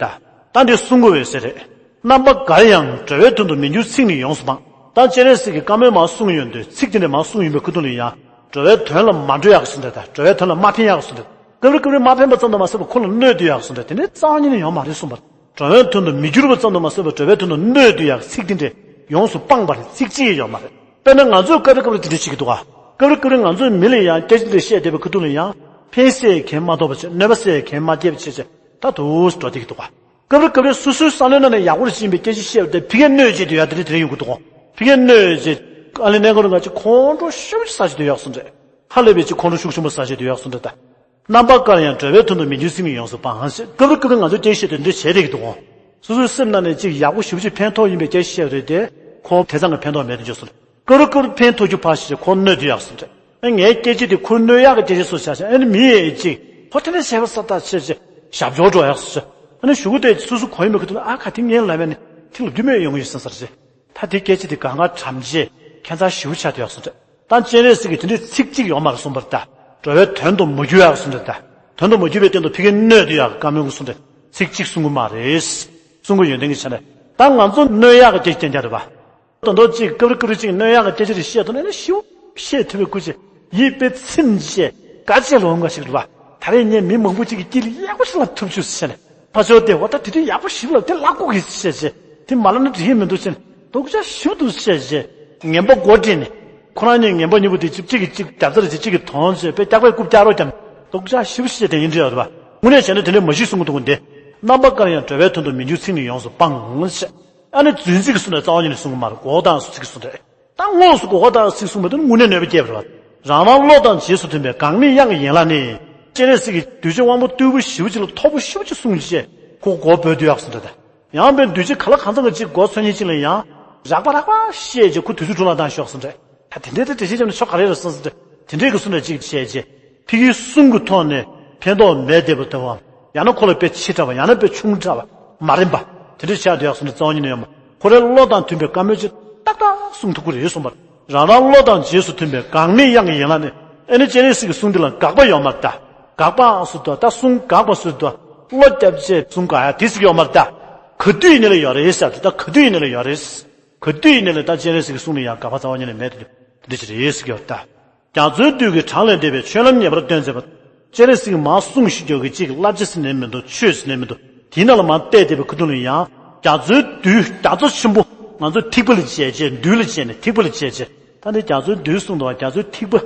ད། ད་འདི་གསུང་དགོས་པའི་ཟེར་རེད། རྣམ་པ་འགའ་ཡང་འགྲོ་བའི་དོན་དུ་མི་འགྱུར་ཚིག་ནི་ཡོངས་སུ་སྤངས། ད་སྤྱན་རས་གཟིགས་ཀྱིས་བཀའ་མོལ་མར་གསུངས་ཡོང་དུས་ཚིག་དེ་འདྲ་མར་གསུངས་ཡོང་པའི་ཁུ་ཐུག་ལ་ཡང་འགྲོ་བའི་དོན་ལ་མ་འགྲོ་ཡག་གསུངས་རེད་ད། འགྲོ་བའི་དོན་ལ་མ་ཕན་ཡག་གསུངས་རེད། སྐབས་རེ་སྐབས་རེ་མ་ཕན་པ་ཙམ་དུ་མ་ཟད་པར་ཁོ་ལ་གནོད་སྡུག་ཡག་གསུངས་རེད། དེ་འདྲའི་རྩ་བ་ཉིད་ནས་ཡོང་མ་རེད་གསུངས་པ་རེད། འགྲོ་བའི་དོན་དུ་མི་འགྱུར་བ་ཙམ་དུ་མ་ཟད་པར་འགྲོ་བའི་དོན་དུ་གནོད་སྡུག་ཡག་ཚིག་དེ་འདྲས་ཡོངས་སུ་སྤངས་པ་རེད། ཚིག་གཅིག་ཡང་ཡོད་མ་རེད། དཔེར་ན་ང་ཚོས་སྐབས་རེ་སྐབས་རེ་དེ་འདྲས་བྱེད་ཀྱི་འདུག་ག་སྐབས་རེ་སྐབས་རེ་ང་ཚོའི་མི་ལ་ཡང་སྐད་ཆ་དེ་འདྲས་བཤད་བསྡད་པའི་ཁུ་ཐུག་ལ་ཡང་ཕན་སེ་གན་མ་ཐོགས་པ་བྱས། གནོད་པ་སེ་གན་མ་སྐྱེལ་བ་བྱས་བྱས་ད་དུ་འགྲོ་བསྡད་ཀྱི་འདུག་ག་སྐབས་རེ་སྐབས་རེ་སོ་སོའི་བསམ་བློའི་ནང་ནས་ཡག་པོ་རེ་བྱེད་པའི་སྐད་ཆ་བཤད་པ་དེ་ཕ་གིར་གནོད་བྱེད་དུ་ཡང་དེ་འདྲས་དེ་འདྲས་ཡོང་གི་འདུག་ག་ཕ་གིར་གནོད་བྱེད་ཨ་ལེ་གནས་སྐོར་ང་ཅིག་ཁོང་ཁྲོ་ཤུགས་ཆེ་ཟ་བྱེད་དུ་ཡག་སོང་རེད། ཧ་ལས་པའི་ཅིག་ཁོང་ཁྲོ་ཤུགས་ཆེན་པོ་ཟ་བྱེད་དུ་ཡག་སོང་རེད་ད། རྣམ་པ་ཀར་ཡང་འགྲོ་བའི་དོན་དུ་མི་འགྱུར་ཚིག་ནི་ཡོངས་སུ་སྤངས་ཟེར། སྐབས་རེ་སྐབས་རེ་ང་ཚོ་སྐད་བཤད་དེ་འདྲ་བྱས་བསྡད་ཀྱི་འདུག་གོ་སོ་སོའི་སེམས་ནང་ནས་ཅིག་ཡག་པོ་ཞེ་པོ་ཅིག་ཕན་ཐོགས་ཡིན་པའི་སྐད་བཤད་རེད་དེ། ཁོ་དེ་ཙམ་གྱི་ཕན་ཐོགས་མེད་དུ་འཇོག་སོང་། སྐབས་རེ་སྐབས་རེ་ཕན་ཐོགས་རྒྱུ་ཕར་བཞག་ཁོ་གནོད་དུ་ཡག་སོང་རེད། ཨ་ངའི་སྐད་ཆ་དེ་ཁོར་གནོད་ཡག་གི་སྐད་ཆ་སོགས་བྱ་བྱ། ཨ་ནི་མི་ཡས་ཅིག་ཁོ་དེ་འདྲ་བྱས་པ་ས་ད་ཆེ་ཆེ་ཞབས་འཇོག་འགྲོ་ཡག་སོང་ཟེར། ཨ་ནི་གཞུག་གུ་དེ་སོ་སོ་གོ་ཡིན་པའི་ཁུ་ཐུག་ལ་ཨ་ཁ་དེ་ངའི་ལམ་ཡས་ནི་དེ་ལ་རྒྱུས་མེད་ཡོང་གི་ཡོད་བསམ་ས་རེད། ད་དེ་སྐད་ཆ་དེ་གང་ག་དྲམ་བྱས་ཁྱད་མཚར་ཞེ་པོ་ཆགས་དུ་ཡག་སོང་རེད། ད་སྤྱན་རས་གཟིགས་ཀྱིས་དེ་འདྲའི་ཚིག་གཅིག་ཡོད་མ་རེད་གསུངས་པ་རེད་ད། འགྲོ་བའི་དོན་དུ་མ་གྱུར་ཡག་གསུངས་རེད་ད། དོན་དུ་མ་གྱུར་བའི་སྟེང་དུ་ཕ་གིར་གནོད་དུ་ཡག་བཀའ་མོལ་གྱི་གསུངས་རེད། ཚིག་གཅིག་གསུང་གི་མ་རེད། གསུང་གི་ཡོན་ཏན་གྱི་ཆ་ནས་ད་ང་ཚོ་གནོད་ཡག་གི་སྐད་ཆ་བསྟན་རྒྱུ་རེད་པ། ད་དུང་གཅིག་སྐབས་རེ་སྐབས་རེ་གཅིག་གནོད་ཡག་གི་སྐད་ཆ་རེ་བཤད་ཐུབ་ན་ནི་ཞེ་པོ་བཤད་ཐུབ་པའི་སྐུ་མཁྱེན། ཡིད་དཔེ་ཚིམ་བྱས་དགའ་བྱས་ལོང་འགའ་ཞིག་རེད་པ། ད་རེས་ངས་མི་མང་པོ་ཅིག་གི་དཀྱིལ་ལ་ཡག་པོ་ཞིག་ལབ་ཐུབ་བྱུང་ཟེར་ནས། ཕར་ཕྱོགས་དེ་འོ་ད་དེ་དུས་ཡག་པོ་ཞིག་ལབ་དེ་ལབ་དགོས་ཀྱི་ཟེར་བྱས། དེ་མ་ལབ་ན་འགྲིག་གི་མི་འདུག་ཟེར་ནས་སྡུག་ཅག་ཞེ་པོ་འདུག་ཟེར་བྱས། ངན་པ་མགོ་སྒྲིག་ནས། ཁོ་རང་གཉིས་ངན་པ་གཉིས་པོ་དེ་གཅིག་གིས་གཅིག་རྒྱབ་རྩར་བྱས། གཅིག་གིས་དོང་བྱས། དཔེ་སྐྱག་པས་རྐུབ་བཀྱག་རོགས་བརྒྱབ་ནས་སྡུག་ཅག་ཞེ་པོ་ཞིག་བྱས་དེ་ཡིན་འདྲ་ཡོད་རེད་པ། དངོས་གནས་བྱས་ན་དེ་འདྲའི་མ་གཞི་གསུང་གི་འདུག་གོ་འདི། རྣམ་པ་ཀར་ཡང་འགྲོ་བའི་དོན་དུ་མི་འགྱུར་ཚིག་ནི་ཡོངས་སུ་སྤངས་ཟེར། ཨ་ནི་རྫུན་ཚིག་གི་གསུང་ནས་རྩ་བ་ཉིད་ནས་གསུང་གི་མ་རེད། གོ་དང་ཚིག་གི་གསུང་རེད། ད་དངོས་སུ་གོ་བ་དང་ཚིག་གསུངས་པ་དེ་ནི་དངོས་གནས་གནོད་པ་སྐྱེལ་བ་རེད་པ། རང་རང་བློ་དང་རྗེས་སུ་མཐུན་པའི་འགག་མེད་དབྱངས་ཀྱི་ཡན་ལག་ནི། སྤྱན་རས་གཟིགས་ཀྱིས་གདུལ་བྱ་དབང་པོ་རྟུལ་པོ་ཞེ་པོ་ཅིག་ལ་མཐོ་པོ་ཞེ་པོ་ཅིག་གསུངས་བྱས་ཁོ་མགོ་སྦོས་དུ་ཡག་གསུངས་རེད་ད། ཡང་དཔེ་གདུལ་བྱ་ག་ལ་གང་འཚམ་གྱི་ཅིག་མགོ་ཚོས་མཁན་ཅིག་ལ་ཡང་རགས་པ་རགས་པ་བཤད་བྱས་ཁོ་དུས་ཚོད་སྒྲུང་ལ་བཏང་ཤོག་གསུངས་རེད། ད་དེ་འདྲའི་དེ་འགྲེལ་བཤད་བརྒྱབ་ན་ཆོ་ག་རེ་རེད་གསུངས་རེད། དེ་འདྲའི་གི་གསུང་རེ་ཅིག་བཤད་བྱས་ཕ་གིའི་གསུང་གི་ཐོག་ནས་ཕན་ཐོགས་མེད་བསྡད་པ་དང་། ཡང་ན་ཁོ་ལ་དཔེ་ཆེ་དྲགས་པ། ཡང་ན་དཔེ་ཆུང་དྲགས་པ་མ་རན་པ་དེ་འདྲ་ཆགས་བསྡད་ཡག་གསུང་ནས་རྩ་བ་ཉིད་ནས་ཡོད་མ། ཁོ་རའི་བློ་དང་མཐུན་པའི་བཀའ་མོལ་ཅིག་ཏག་ཏག་གསུང་ཐུབ་ཀྱི་རེད་གསུངས་པ། རང་རང་བློ་དང་རྗེས་སུ་མཐུན་པའི་འགག་མེད་དབྱངས་ཀྱི་ཡན་ལག་ནི། ཨེ་ནི་སྤྱན་རས་གཟིགས་ཀྱི་གསུང་འདི་ལ་འགག་པ་ཡོད་མ་རེད་ད། འགག་པའང་སུ་དོ་ད་གསུང་འགག་པ་སུ་དོ། བློ་སྐྱབས་རྗེས་གསུང་འགག་ཡ་དེ་ཟིག་ཡོད་མ་རེད་ད། ག་དུས་ཡིན་ནའི་ལ་ཡོད་རེད་ཟེར་ད། ག་དུས་ཡིན་ནའི་ལ་ཡོད་རེད། ག་དུས་ཡིན་ནའི་ལ་ད་སྤྱན་རས་གཟིགས་ཀྱི་གསུང་ལ་ཡང་འགག་པ་རྩ་བ་ཉིད་ནས་མེད་དེ་འདི་ཅི་རེད་ཟེར་གྱི་ཡོད་ད། རྒྱ་མཚོའི་རྡུལ་གྱིས་གྲངས་ལས་འདས་པའི་ཆོས་ལམ་ངེས་པར་སྟོན་མཛད་པ། སྤྱན་རས་གཟིགས་མར་གསུང་ཞུ་རྒྱུ་གི་གཅིག་བསླབ་བྱ་ཟེར་ནས་མི་འདུག་ཆོས་ཟེར་ནས་མི་འདུག་དེའི་ནང་ལ་མར་བལྟས་བསྡད་པའི་ཁུ་ཐུག་ལ་ཡང་རྒྱ་མཚོའི་རྡུལ། རྒྱ་མཚོ་ཆེན་པོ། ང་ཚོ་ཐིགས་པ་ལ་བྱས་བྱས་རྡུལ་ལ་བྱས་ནས་ཐིགས་པ་ལ་བྱས་བྱས། ད་ནི་རྒྱ་མཚོའི་རྡུལ་གསུངས་འདུག་བ། རྒྱ་མཚོའི་ཐིགས་པ།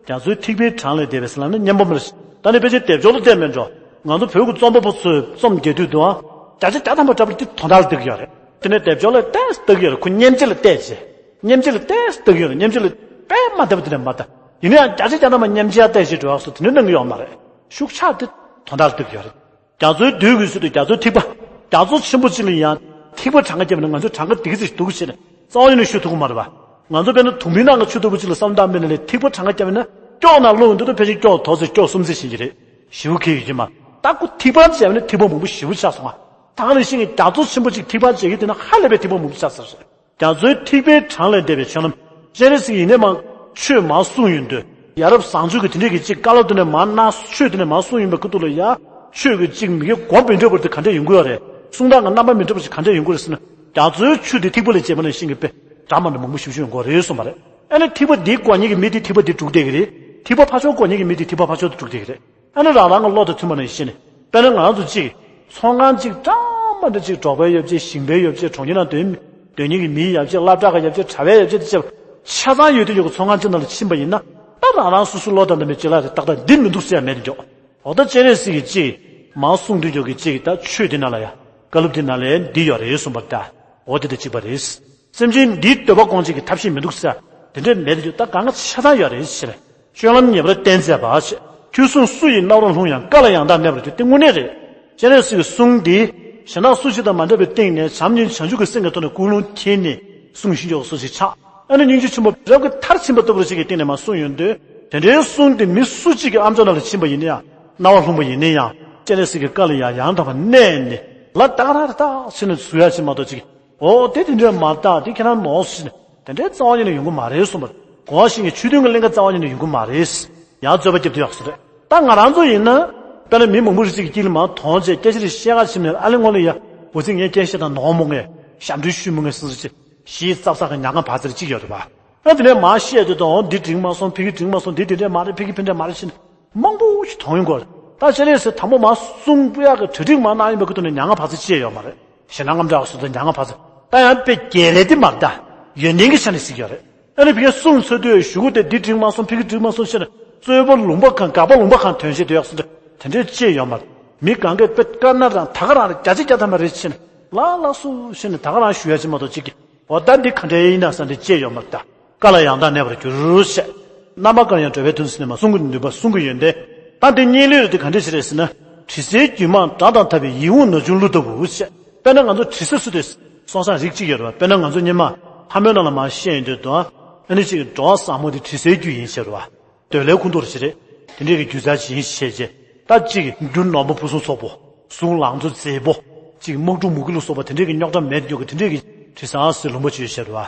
རྒྱ་མཚོའི་ཐིགས་པའི་གྲངས་ལས་འདས་པའི་ཟེར་ལབ་ན་སྙན་པོ་མ་རེད། ད་ནི་ཕལ་ཆེར་སྡེབ་སྦྱོར་ལ་བལྟས་མེད་འགྲོ། ང་ཚོ་བོད་ཀྱི་རྩོམ་པ་པོ་ཚོས་རྩོམ་རྒྱག་དུས་འདུག་བ། བརྒྱ་ཆ་བརྒྱ་ཐམ་པ་འདྲ་པོ་དེ་དོན་དག་ལ་བལྟ་གི་ཡོད་རེད། དེ་ནས་སྡེབ་སྦྱོར་ལ་ཏོག་ཙམ་ལྟ་གི་ཡོད་རེད། ཁོ་མཉམ་རྗེས་ལ་བལྟས་བྱས། མཉམ་རྗེས་ལ་ཏོག་ཙམ་ལྟ་གི་ཡོད་རེད། མཉམ་རྗེས་ལ་དཔེ་མ་བལྟ་བ་དེ་འདྲ་མ་བལྟ། ཡིན་ན་ཡང་བརྒྱ་ཆ་བརྒྱ་ཐམ་པ་མཉམ་རྗེས་ལ་བལྟས་བྱས་འགྲོ་ཡག་སོགས་དེ་འདྲ་གནང་གི་ཡོད་མ་རེད། ཤུགས་ཆག་དེ་དོན་དག་ལ་བལྟ་གི་ཡོད་རེད། རྒྱ་མཚོའི་རྡུལ་གྱི་ཚུལ་དུ་རྒྱ་མཚོའི་ཐིགས་པ། རྒྱ་མཚོ་ཆེན་པོ་གཅིག་ལ་ཡང་ཐིགས་པ་གྲངས་ཀ་བརྒྱབ་ན་ང་ཚོས་གྲངས་ཀ་དེ་ག་ཚོད་ཞིག་འདུག་ཟེར་ནས་རྩ་བ་ཉིད་ནས་ཤོད་ཐུབ་ཀྱི་མ་རེད་པ། ང་ཚོ་དཔེར་ན་དུང་བུའི་ནང་གི་ཆུ་ལྟ་བུ་གཅིག་ལ་བསམ་བློ་བཏང་པ་ཡིན་ན་ལས་ཐིགས་པ་གྲངས་ཀ་བརྒྱབ་ན་སྐྱོགས་ནང་བླུགས་འདུག་ད་ཕལ་ཆེར་སྐྱོགས་དོ་ཚོད་སྐྱོགས་གསུམ་ཙམ་ཞིག་ཡིན་གྱི་རེད། ཞེ་པོ་ཁེལ་ཡོད་ཀྱི་མ། ད་ཁོ་ཐིགས་པ་བརྒྱབ་ན་ཐིགས་པ་མང་པོ་ཞེ་པོ་ཆགས་སོང་ང་། ད་ག་ནང་བཞིན་གྱི་རྒྱ་མཚོ་ཆེན་པོ་གཅིག་ཐིགས་པ་བརྒྱབ་ཀྱི་དེ་ན་ཧ་ལས་པའི་ཐིགས་པ་མང་པོ་ཆགས་ཚར་སོང་། རྒྱ་མཚོའི་ཐིགས་པའི་གྲངས་ལས་འདས་པའི་ཆོས་ལམ། སྤྱན་རས་གཟིགས་ཡིན་ནའི་མ་ཆོས་མར་གསུངས་ཡོང་དུས་ཡ་རབས་བཟང་སྤྱོད་ཀྱི་དེ་འདྲས་ཀྱི་གཅིག་བཀའ་སློབ་དེ་ནས་མར་གནང་། ཆོས་དེ་ནས་མར་གསུངས་ཡོང་པའི་ཁུ་ཐུག་ལ་ཡ། ཆོས་ཀྱི་གཅིག་མི་དགེ་སྒོམ་པའི་འདྲ་བོ་དེ་ག་འདྲས་ཡོང་གི་ཡོད་རེད། གསུང་སྟངས་ཀྱི་རྣམ་པ་མི་འདྲ་བ་ཞིག་ག་འདྲས་ཡོང་གི་རེད་ཟེར་ན། རྒྱ་མཚོའི་ཆུ་དེ་ཐིགས་པ་ལས་བྱས་པ་ནང་བཞིན་གྱི་དཔེ་འདྲ་མི་འདྲ་མང་པོ་ཞེ་པོ་ཅིག་ཡོང་གི་རེད་གསུངས་པ་རེད། ཨ་ནི་ཐིགས་པ་འདི་སྒོ་ཉིད་ཀྱི་མི་དེ་ཐིགས་པ་འདི་སྒྲུག་བསྡད་ཀྱི་རེད། ཐིགས་པ་ཕར་ཕྱོགས་སྒོ་ཉིད་ཀྱི་མི་དེ་ཐིགས་པ་ཕར་ཕྱོགས་དེ་སྒྲུག་བསྡད་ཀྱི་རེད། ཨ་ནི་རང་རང་གི་བློ་དང་མཐུན་པ་ནང་བཞིན་ནས། དཔེར་ན་ང་རང་ཚོ་གཅིག་ཚོང་ཁང་གཅིག་འདྲ་མི་འདྲ་གཅིག་འབྲོག་པའི་ཡོད་ཅེ། ཞིང་པའི་ཡོད་ཅེ། གྲོང་ཁྱེར་ནང་སྡོད་སྡོད་མཁན་གྱི་མིའི་ཡོད་ཅེ། སློབ་གྲྭ་གི་ཡོད་ཅེ། གྲྭ་པའི་ཡོད་ཅེ། ཆ་ཚང་ཡོད་དུས་ཡོད་ཀྱི་ཚོང་ཁང་གཅིག་ནང་ལ་ཕྱིན་པ་ཡིན་ན། ད་རང་རང་སོ་སོའི་བློ་དང་ལྡན་པའི་བྱེད་ལས་དེ་ཏག་ཏག་འདི་མི་འདུག་ཟེར་ཡ་མེད་དུ་འཇོག་འོ་ད་སྤྱན་རས་གཟིགས་ཀྱིས་གཅིག་མར་གསུངས་དུས་ཡོད་ཀྱི་གཅིག་ད་ཆོས་འདི་ནང་ལ་ཡ། བཀའ་སློབ་འདི་ནང་ལ་འདི་ཡོད་རེད་གསུངས་པ་རེད་ད། འོ་དེ་དང་གཅིག་པ་རེད། སེམས་ཅན་འདིའི་འདོད་པ་སྐོང་བྱེད་ཀྱི་ཐབས་ཤེས་མི་འདུག་ཟེར། དེ་འདྲས་མེད་དུ་འཇོག་ད་གང་ག་ཆ་ཚང་ཡོད་རེད་ཟེར། སྤྱོད་ལམ་ངེས་པར་བསྟེན་མཛད་པ་ཞེས། ཁྱོད་གསུང་སུ་ཡི་རྣ་བར་ལྷུང་ཡང་། བཀའ་ལ་ཡང་དག་གནས་པར་འགྱུར། དེ་དངོས་གནས་རེད། སྤྱན་རས་གཟིགས་ཀྱི་གསུང་འདི་གཞན་དག་སུ་ཞིག་དང་མ་འདྲ་བའི་སྟེང་ནས་བྱམས་སྙིང་བྱང་ཆུབ་ཀྱི་སེམས་ཀྱི་ཐོག་ནས་ཀུན་སློང་འཁྱེར་ནས་གསུང་བཞིན་ཡོད་སོ་ཞིག་ཆགས། ཨ་ནི་སྙིང་རྗེ་ཆེན་པོ་རབ་ཀྱི་མཐར་ཕྱིན་པ་ལྟ་བུ་ཞིག་གི་སྟེང་ནས་མར་གསུངས་ཡོང་དུས། དེ་འདྲའི་གསུང་དེ་མི་སུ་གཅིག་གི་ཨམ་ཅོག་ནང་ལ་ཕྱིན་པ་ཡིན་ན་ཡང་། རྣ་བར་ལྷུང་བ་ཡིན་ན་ཡང་། སྤྱན་རས་གཟིགས་ཀྱི་བཀའ་ལ་ཡང་ཡང་དག་པར་གནས་ནས། ལ་ཏག་ར་ཏག་ཕྱིན་ནས་བཟོ་ཡ་ཕྱིན་མ་གཏོགས་ཅིག་འོ་དེ་དེ་འདྲའི་མ་རེད་ད། དེ་ཁྱེད་རང་མོ་ཟེར་ནས་དེ་འདྲའི་རྩ་བ་ཉིད་ནས་ཡོང་གི་མ་རེད་གསུངས་པ། གོང་བཞིན་གྱི་ཆོས་མཐུན་གྱི་ལྷན་ཁག་རྩ་བ་ཉིད་ནས་ཡོང་གི་མ་རེད། ཡང་རྩོད་པ་རྒྱབ་དུ་ཡག་སོ་རེད། ད་ང་རང་ཚོ་ཡིན་ན། དཔེར་ན་མི་མང་པོ་རེ་ཅིག་གི་དཀྱིལ་ལ་མར་དོང་བྱས་སྐད་ཆ་རེ་བཤད་ག་ཕྱིན་ནས། ཨ་ལེ་ངོ་ལེ་ཡ། འོ་ཙི་ངས་སྐད་བཤད་དང་ནོར་མོ་ངས་ཞབས་འདྲེན་ཞུས་མོ་ངས་ཟེར་ཟེར་ཅིག་ཞིག་ཙག་ཙག་གི་ཉག་ཁ་བར་ཙེར་ཅིག་ཡོད་རེད་པ། ཨ་དེ་ནས་མར་བཤད་དུས་དང་འདི་འགྲིག་མ་སོང་ཕ་གི་འགྲིག་མ་སོང་འདི་དེ་འདྲས་མ་རེད་ཕ་གི་ཕན་འདྲས་མ་རེད་ཕྱིན། མང་པོ་ཞིག་མཐོང་ཡོང་གི་རེད། ད་སྤྱན་རས་གཟིགས་དང་པོ་མར་གསུང་སྤུ་ཡག་གི་གྲ་སྒྲིག་མར་གནང་ཡོད་པའི་ཁུ་ཐུག་ནས་ཉག་ཁ་བར་ཙེར་ཅིག་ཡོད་མ་རེད། ཞེ་ན་རྔམ་དྲག་སོ་ད་ཉག་ཁ་བར་ཙེར། ད་ཡང་དཔེ་རྒྱལ་ལས་དེ་མ་རེད་ད། ཡོན་ཏན་གྱི་ཆ་ནས་གཟིགས་ཡོད་རེད། ཨ་ནི་ཕ་གིའི་གསུང་ཚོད་ལྟོས་ཞུ་གུ་དེ་འདི་འགྲིག་མ་སོང་ཕ་གི་འགྲིག་མ་སོང་ཟེར་ནས་རྩོད་པ་ལུང་པ་གང་དགག་པ་ལུང་པ་གང་ཐོན་བཤད་དུ་ཡག་སོང་དེ་འདྲས་ཅེས་ཡོད་མ་རེད། མི་གང་གས་དཔེ་དཀར་ན་རང་ད་ག་རང་ལ་བརྒྱ་ཆ་བརྒྱ་ཐམ་པ་རེད་ཕྱིན། ལགས་ལགས་སོ་ཕྱིན་ནས་ད་ག་རང་ཞུ་ཡ་ཅིག་མ་གཏོགས་ཅིག་གི། འོ་ད་འདི་ག་འདྲས་ཡིན་ན་ས་འདི་ཅེས་ཡོད་མ་རེད་ད། བཀའ་ལ་ཡང་དག་གནས་པར་འགྱུར་ཞེས། རྣམ་པ་ཀུན་ཡང་འགྲོ་བའི་དོན་ཟིན་ནས་མ་གསུང་གི་ནུས་པ་གསུང་གི་ཡོན་ཏན། ད་འདི་གཉིས་ལུས་རེད་དེ་ག་འདྲས་ཞིག་རེད་ཟེར་ན། དྲི་ཟའི་རྒྱུད་མངས་སྒྲ་དང་འཐབ་པའི་ཡིད་འོང་ན་ཆུང་གླུ་ལྟ་བུ་ཞེས། དཔེར་ན་ང་ཚོ་དྲི་ཟ་སུ་དེ་སོང་སང་རིགས་གཅིག་ཡོད་རེད་བ། དཔེར་ན་ང་ཚོ་སྔོན་མ་ལྷ་མོའི་ནང་ལ་མར་བཤད་ཡོང་དུས་དང་། ཨ་ནི་ཅིག་འགྲོ་བ་ཟབ་མོ་དེ་དྲི་ཟའི་རྒྱུད་ཡིན་ཟེར་བ། འདོད་ལྷའི་ཁོང་ཁྲོ་རེད་ཅེས། དེ་འདྲས་ཀྱི་རྒྱུ་རྩལ་ཅིག་ཡིན་ཞེས་བྱས། ད་ཅིག་རྒྱུ་ནོར་བུ་ཕུན་སུམ་ཚོགས་པོ། གཟུངས་ལང་ཚོ་མཛེས་པོ། ཅིག་དམག་འཁྲུག་མུ་གེ་ལ་སོགས་པ་དེ་འདྲས་ཀྱི་རྙོག་དྲ་མེད་མགྱོགས་ཀྱི་དེ་འདྲས་ཀྱི་དྲི་ཟ་ཟེར་ལུང་པ་ཅིག་ཡོད་ཟེར་བ།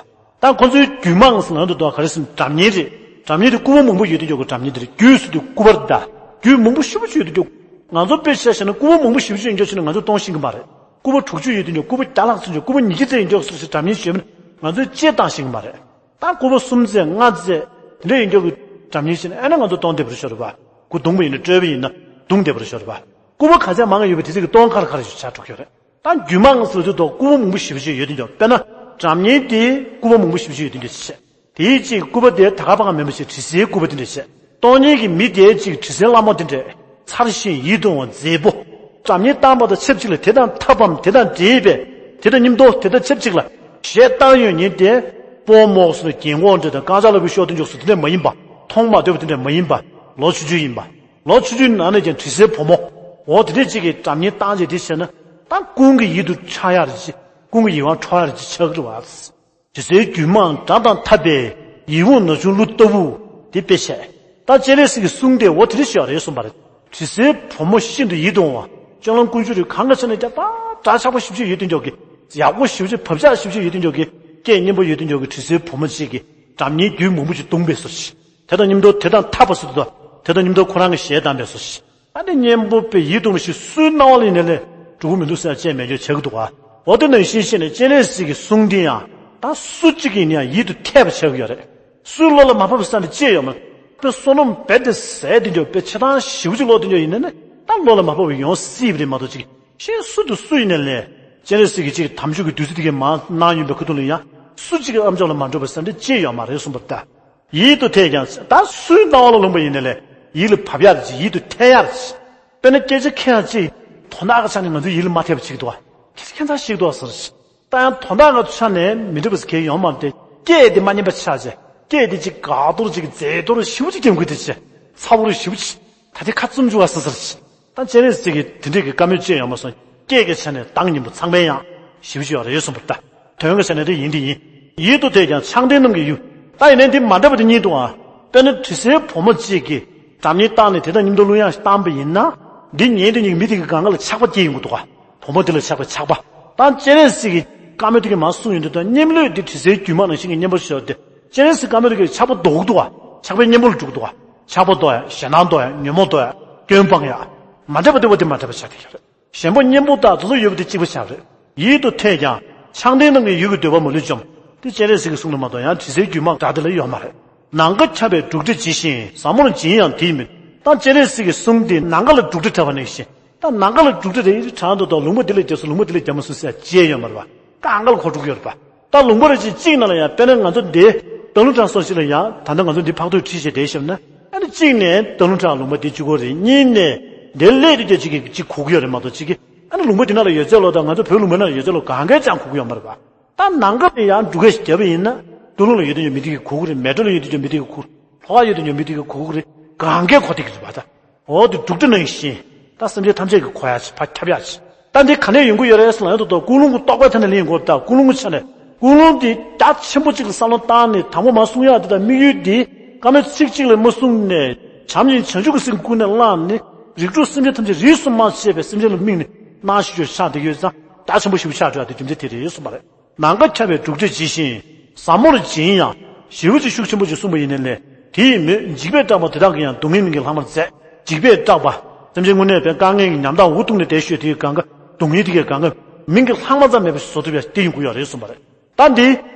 ད་ཁོ་ཚོའི་རྒྱུད་མངས་ཟེར་ལབ་དུས་ད་ག་རེ་ཟེར་ན་སྒྲ་སྙན་རེད། སྒྲ་སྙན་དེ་སྐུད་པ་མང་པོ་ཡོད་དུས་ཀྱང་སྒྲ་སྙན་དེ་རེད། རྒྱུད་ཟེར་དུས་སྐུད་པ་རེད་ད། རྒྱུད་མང་པོ་ཞེ་པོ་ཅིག་ཡོད་དུས་ཀྱང་། ང་ཚོ་དཔེ་ཆ་བཞག་ན་སྐུད་པ་མང་པོ་ཞེ་པོ་ཅིག་ཡོད་ཀྱང་ཕྱིན་ན་ང་ཚོས་གཏོང་ཤེས་ཀྱི་མ་རེད། སྐུད་པ་དྲུག་ཅུ་ཡོད་དུས་ཀྱང་། སྐུད་པ་བརྒྱ་ལྷག་ཙམ་ཅིག་སྐུད་པ་ཉིས་བརྒྱ་ཙམ་ཡོད་ཀྱང་ཟེར་ཟེར་སྒྲ་སྙན་ཞུས་པ་ན་ང་ཚོས་ཅེས་བཏང་ཤེས་ཀྱི་མ་རེད། ད་སྐུད་པ་གསུམ་ཙམ་ལྔ་ཙམ་དེ་འདྲ་ཡོད་ཀྱང་སྒྲ་སྙན་ཞུས་ན་ཨ་ནི་ང་ཚོ་གཏོང་བདེ་པོ་རེད་ཤོར་བ། སྐུ་གདུང་པ་ཡིན་ན་སྤྲོས་པ་ཡིན་ན་གདུང་བདེ་པོ་རེད་ཤོར་བ། སྐུད་པ་ག་ཚད་མང་ཡོད་པ་དེ་ཚོ་གི་གཏོང་ཁ་ལ་ཁ་ལ་ཞིག་ཆགས་འགྲོ་གི་ཡོད་རེད། ད་རྒྱུད་མངས་ཟེར་དུས་ད་སྐུད་པ་མང་པོ་ཞེ་པོ་ཅིག་ཡོད་དུས་ཀྱང་། དཔེར་ན་སྒྲ་སྙན་དེ་སྐུད་པ་མང་པོ་ཞེ་པོ་ཅིག་ཡོད་དུས་ཀྱང་བྱས། དེའི་གཅིག་སྐུད་པ་དེ་ད་ག་པ་གང་མིན་པ་ཞིག་དྲི་ཟའི་སྐུད་པ་དེ་འདྲ་བྱས། གཏོང་མཁན་གྱི་མི་དེའི་གཅིག་དྲི་ཟའི་ལྷ་མོ་དེ་འདྲས། མཚར་ཞིང་ཡིད་དུ་འོང་མཛེས་པོ། སྒྲ་སྙན་བཏང་བ་དང་ཆབས་ཅིག་ལ་དེ་དང་འཐབ་བམ་དེ་དང་འདྲེས་པའི་དེ་དང་མཉམ་དུ་དེ་དང་ཆབས་ཅིག་ལ་གཞས་བཏང་ཡོང་མཁན་དེ། སྤོ་རྨོ་སོགས་རྒན་གོག་འདྲ་དང་རྐང་ལྕགས་ལ་བུ་ཤོར་དུ་འཇུག་སོགས་དེ་འདྲས་མ་ཡིན་པ། མཐོང་མ་ཐོས་པ་དེ་འདྲས་མ་ཡིན་པ། ལོ་ཆུང་ཆུང་ཡིན་པ། ལོ་ཆུང་ཆུང་ནང་ནས་ཀྱང་དྲི་ཟའི་བུ་མོ། འོ་དེ་འདྲས་ཅིག་གིས་སྒྲ་སྙན་བཏང་རྗེས་དེ་བྱས་ན། ད་ཀུན་གྱི་ཡིད་དུ་འཆར་ཡག་རེ་ཅིག་ཀུན་གྱི་ཡིད་དབང་འཕྲོག་ཡག་རེ་ཅིག་ཆགས་ཀྱི་རེད་བ། དྲི་ཟའི་རྒྱུད་མངས་སྒྲ་དང་འཐབ་པའི། ཡིད་འོང་ན་ཆུང་གླུ་ལྟ་བུ། དེ་དཔེ་བཤད། ད་སྤྱན་རས་གཟིགས་ཀྱི་གསུང་དེ་འོ་དེ་འདྲ་ཞིག་རེད་གསུངས་པ་རེད། དྲི་ཟའི་བུ་མོ་ཤིན་ཏུ་ཡིད་དུ་འོང་བ། སྤྱན་ལམ་དཀོན་མཆོག་རེད། གང་ག་ཆ་ནས་ཀྱང་ད་སྒྲ་ཆགས་པོ་ཞེ་པོ་ཅིག་ཡོད་དུས་ཀྱང་གི། ཡག་པོ་ཞེ་པོ་ཅིག་བབ་ཆགས་ཞེ་པོ་ཅིག་ཡོད་དུས་ཀྱང་གི། སྐད་སྙན་པོ་ཡོད་དུས་ཀྱང་གི་དྲི་ཟའི་བུ་མོ་གཅིག་གིས་སྒྲ་སྙན་རྒྱུད་མང་པོ་ཅིག་བརྡུངས་པའི་བཟོ་ཞིག་དེ་དང་མཉམ་དུ་དེ་དང་འཐབ་པ་ཟེར་དུས་དང་། དེ་དང་མཉམ་དུ་ཁོ་རང་གི་གཞས་བཏང་པའི་བཟོ་ཞིག་ཨ་ནི་སྙན་པོ་དཔེ་ཡིད་དུ་འོང་ཞིག་སུའི་རྣ་བ་ལ་ཡིན་ནའི་ལས་འགྲོ་གི་མི་འདུག་ཟེར་ཡ་ཅིག་མེད་རྒྱུ་ཆགས་ཀྱི་འདུག་ག་འོ་དེ་ནང་བཞིན་བཤད་ནས་སྤྱན་རས་གཟིགས་ཀྱི་གསུང་འདི་ཡང་ད་སུ་གཅིག་གིས་ཡིན་ན་ཡང་ཡིད་དུ་འཐད་པ་ཆགས་ཀྱི་ཡོད་རེད། སུའི་བློ་ལ་མ་བབས་པ་ས་འདི་ཅི་ཡོད་མ་རེད། དཔེ་བསོད་ནམས་རྦད་དེ་ཟད་དེ་འཇོག་དཔེ་ཆ་ཚང་ཞེ་པོ་ཅིག་ཀློག་དེ་འཇོག་ཡིན་ནའི་ནི་ད་བློ་ལ་མ་བབས་པ་ཡོང་སྲིད་པ་རེད་མ་གཏོགས་ཅིག་གཞན་སུ་དང་སུ་ཡིན་ནའི་ལས། སྤྱན་རས་གཟིགས་ཀྱི་ཅིག་དམ་ཆོས་ཀྱི་བདུད་རྩི་དེ་གའི་མར་གནང་ཡོང་པའི་ཁུ་ཐུག་ལ་ཡང་སུ་གཅིག་གི་ཨ་མཆོག་ལ་མ་འགྲོ་བ་ས་འདི་ཅི་ཡོད་མ་རེད་གསུངས་པ་རེད་ད། ཡིད་དུ་འཐད་ཀྱང་ད་སུའི་རྣ་བ་ལ་ལྷུང་པ་ཡིན་ནའི་ལས་ཡིད་ལ་བབས་ཡག་རེད་ཅིག་ཡིད་དུ་འཐད་ཡག་རེད་ཅིག་དཔེར་ན་སྐད་ཆ་ཁེ་ཡང་ཅིག་དོན་དག་གི་ཆ་ནས་ང་ཚོའི་ཡིད་ལ་མ་འཐད་པ་ཅིག་འདུག་ག་སྐད་ཆ་ཁྱད་མཚར་ཞིག་འདུག་ཟེར་ཅིག་ད་ཡང་དོན་དག་གི་ཆ་ནས་མི་འགྲིག་པ་ཟེར་མཁན་ཡོང་མ་རེད་དེ། སྐད་དེ་མ་སྙན་པ་ཆགས་ཅིག་སྐད་དེ་ཅིག་དགའ་གཏོར་ཅིག་མཛེས་གཏོར་ཞེ་པོ་ཅིག་རྒྱབ་དགོས་དེ་ཅིག་ཚ་བོ་རུ་ཞེ་པོ་ཅིག་ད་དེ་ཁ་བཙུམ་བཅུག་ག་ཟེར་ཟེར་ཅིག་ད་སྤྱན་རས་གཟིགས་ཀྱིས་དེ་འདྲས་ཀྱི་བཀའ་མོལ་ཅི་ཡང་མ་གསུངས། སྐད་ཀྱི་ཆ་ནས་གདངས་སྙན་པོ་ཚངས་པའི་དབྱངས་ཞེ་པོ་ཅིག་ཡོད་རེད་གསུངས་པ་རེད་ད། དོན་གྱི་ཆ་ནས་དེ་ཡིན་དེ་ཡིན། ཡིད་དུ་འཐད་ཀྱང་ཕྱག་མདས་རྣམས་ཀྱི་ཡུལ། ད་ཡིན་ནའི་འདི་མ་འདྲ་བ་དེ་གཉིས་འདུག་ཨ། དཔེར་ན་དྲི་ཟའི་བུ་མོ་གཅིག་གིས་སྒྲ་སྙན་བཏང་ནས་དེ་དང་མཉམ་དུ་གླུ་དབྱངས་བཏང་པ་ཡིན་ན། འདི་ཉན་དེ་གཉིས་མི་དེ་གི་སྒང་ག་ལ་ཆགས་པ་སྐྱེ་ཡོང་གི་འདུག་ཨ། བུ་མོ་དེ་ལ་ཆགས་པའི་ཆགས་པ། ད་སྤྱན་རས་གཟིགས་ཀྱི་བཀའ་མོལ་དེ་གི་མར་གསུངས་ཡོང་དུས་ད་སྙན་གླུ་འདི་དྲི་ཟའི་རྒྱུད་མངས་ནང་བཞིན་གྱི་སྙན་པོ་ཞིག་ཡོད་དེ། སྤྱན་རས་གཟིགས་བཀའ་མོལ་དེ་གི་ཆགས་པ་ལྡོག་གི་འདུག་ཨ། ཆགས་པའི་སྙན་པོ་ལ་འགྲོ་གི་འདུག་ཨ། ཆགས་པ་ལྡོག་ཡ། ཞེད་སྣང་ལྡོག་ཡ། ཉོན་མོངས་ལྡོག་ཡ། སྐྱོན་སྤང་ཡ། མ་འདྲ་བ་འདི་བ་འདི་མ་འདྲ་བ་ཆགས་བསྡད་ཡོད་རེད། གཞན་པ་གཉེན་པོ་དག་དེ་ཚོ་ཡོད་པ་དེ་གཅིག་པ་ཆགས་རེད། ཡིད་དུ་འཐད་ཀྱང་ཕྱག་མདས་རྣམས་ཀྱི་ཡུལ་གྱི་འདོད་པ་མ་ལུས་འཇོམས། དེ་སྤྱན་རས་གཟིགས་ཀྱི་གསུང་ལ་མ་གཏོགས་ཡང་དྲི་ཟའི་རྒྱུད་མངས་སྒྲ་དེ་ལ་ཡོད་མ་རེད། ནམ་མཁའ་ཁྱབ་པའི་འབྲུག་སྒྲ་ཇི་བཞིན་ཟབ་མོར་འབྱིན་ཡང་དེ་ཡི་མོད། ད་སྤྱན་རས་གཟིགས་ཀྱི་གསུང་དེ་ནམ་མཁའ་ལ་འབྲུག་སྒྲ་འཁྲབ་པ་ནང་བཞིན། ད་ནམ་མཁའ་ལ་འབྲུག་སྒྲ་རེ་རེ་གྲགས་འདུག་དང་ལུང་པ་འདི་ལ་རྒྱབ་སོང་ལུང་པ་འདི་ལ་རྒྱབ་མ་སོང་ཟེར་ཡ་ཅི་ཡང་ཡོད་མ་རེད་པ། སྒང་ག་ལ་གོ་འགྲོ་གི་ཡོད་རེད་པ། ད་ལུང་པ་རེ་ཅིག་གཅིག་ནང་ལ་ཡང་དཔེར་ན་ང་ཚོ་འདི་སྟག་ལུང་བྲག་སོགས་ཤིག་ལ་ཡང་ད་ལྟ་ང་ཚོ་འདི་ཕག་ཐོག་ཁྲིད་བྱས་བསྡད་བཞག་ན། ཨ་ནི་གཅིག་ནས་སྟག་ལུང་བྲག་ལུང་པ་འདི་གཅིག་པོ་རེད། གཉིས་ནས་འདི་སླེབས་དུས་ཀྱང་གཅིག་གིས་གཅིག་གོ་གི་ཡོད་རེད་མ་གཏོགས་གཅིག་གིས་ཨ་ནི་ལུང་པ་འདི་ནང་ལ་ཡོད་ཚད་ལོ་དང་ང་ཚོ་བོད་ལུང་པ་ནང་ལ་ཡོད་ཚད་ལོ་གང་གས་ཀྱང་གོ་གི་ཡོད་མ་རེད་པ། ད་ནམ་མཁའ་ལ་ཡང་འབྲུག་སྒྲ་ཞིག་བརྒྱབ་པ་ཡིན་ན་སྟག་ལུང་ལ་ཡོད་དུས་ཀྱང་མི་དེ་གིས་གོ་གི་རེད། མལ་གྲོ་ལ་ཡོད་དུས་ཀྱང་མི་དེ་གིས་གོ་གི་རེད། ལྷོ་ཁ་ཡོད་དུས་ཀྱང་མི་དེ་གིས་གོ་གི་རེད། གང་གས་གོ་བསྡད་ཀྱི་རེད་པ་ད། འོ་དེ་འབྲུག་སྒྲ་ནང་བཞིན། ད་སེམས་ཅན་ཐམས་ཅད་ཀྱི་གོ་ཡ་ཕར་ཁྱབ་ཡ་ཅིག་ད་འདི་ག་ནས་ཡོང་གི་ཡོད་རེད་ཟེར་ན་ཡང་དུ་ཏོ་ཀུན་སློང་གི་རྟོག་པའི་ཐད་ནས་ལེན་དགོས་ད། ཀུན་སློང་གི་ཆ་ནས་ཀུན་སློང་འདི་རྒྱ་ཆེན་པོ་གཅིག་ལ་བསམ་བློ་བཏང་ནས་དང་པོ་མ་གསུང་ཡག་འདི་དང་དམིགས་ཡུལ་འདི་བཀའ་མོལ་ཚིག་གཅིག་ལས་མ་གསུངས་ནས་བྱམས་ཤིང་བྱང་ཆུབ་ཀྱི་སེམས་ཀུན་ནས་བསླངས་ནས་རིགས་དྲུག་སེམས་ཅན་ཐམས་ཅད་རིས་སུ་མ་ཆད་པའི་སེམས་ཅན་ལ་དམིགས་ནས་གནང་ཞིག་ཡོད་ཆགས་འདི་ཡོད་ཙང་རྒྱ་ཆེན་པོ་ཞིག་ཆགས་འགྲོ་ཡ་འདི་རྒྱུ་མཚན་དེ་རེད་གསུངས་པ་རེད། ནམ་མཁའ་ཁྱབ་པའི་འབྲུག་སྒྲ་ཇི་བཞིན། ཟབ་མོར་འབྱིན་ཡང་ཞེ་པོ་ཅིག་ཤུགས་ཆེན་པོ་ཅིག་གསུངས་པ་ཡིན་ནའི་ལས། དེ་ཡིན་མོད་འཇིགས་པས་སྐྲག་པ་དེ་དག་གིས་ཡང་སྡུག་བསྔལ་མིང་གི་ལྷག་མར་མཛད། འཇིགས་པས་སྐྲག་པ། སེམས་ཅན་དངོས་གནས་པའི་དཀའ་ངལ་གྱི་ཉམ་ཐག་འུ་ཐུག་ནས་བསྡད་ཤོད་དེའི་གང་ག་སྡུག་བསྔལ་དེ་གའི་གང་ག་མིང་གི་ལྷག་མ་ཙམ་མེད་པ་ཞིག་བཟོ་ཐུབ་ཡ་དེ་ཡོང་གི་ཡོད་རེད་གསུངས་པ་རེད། ད་འདི།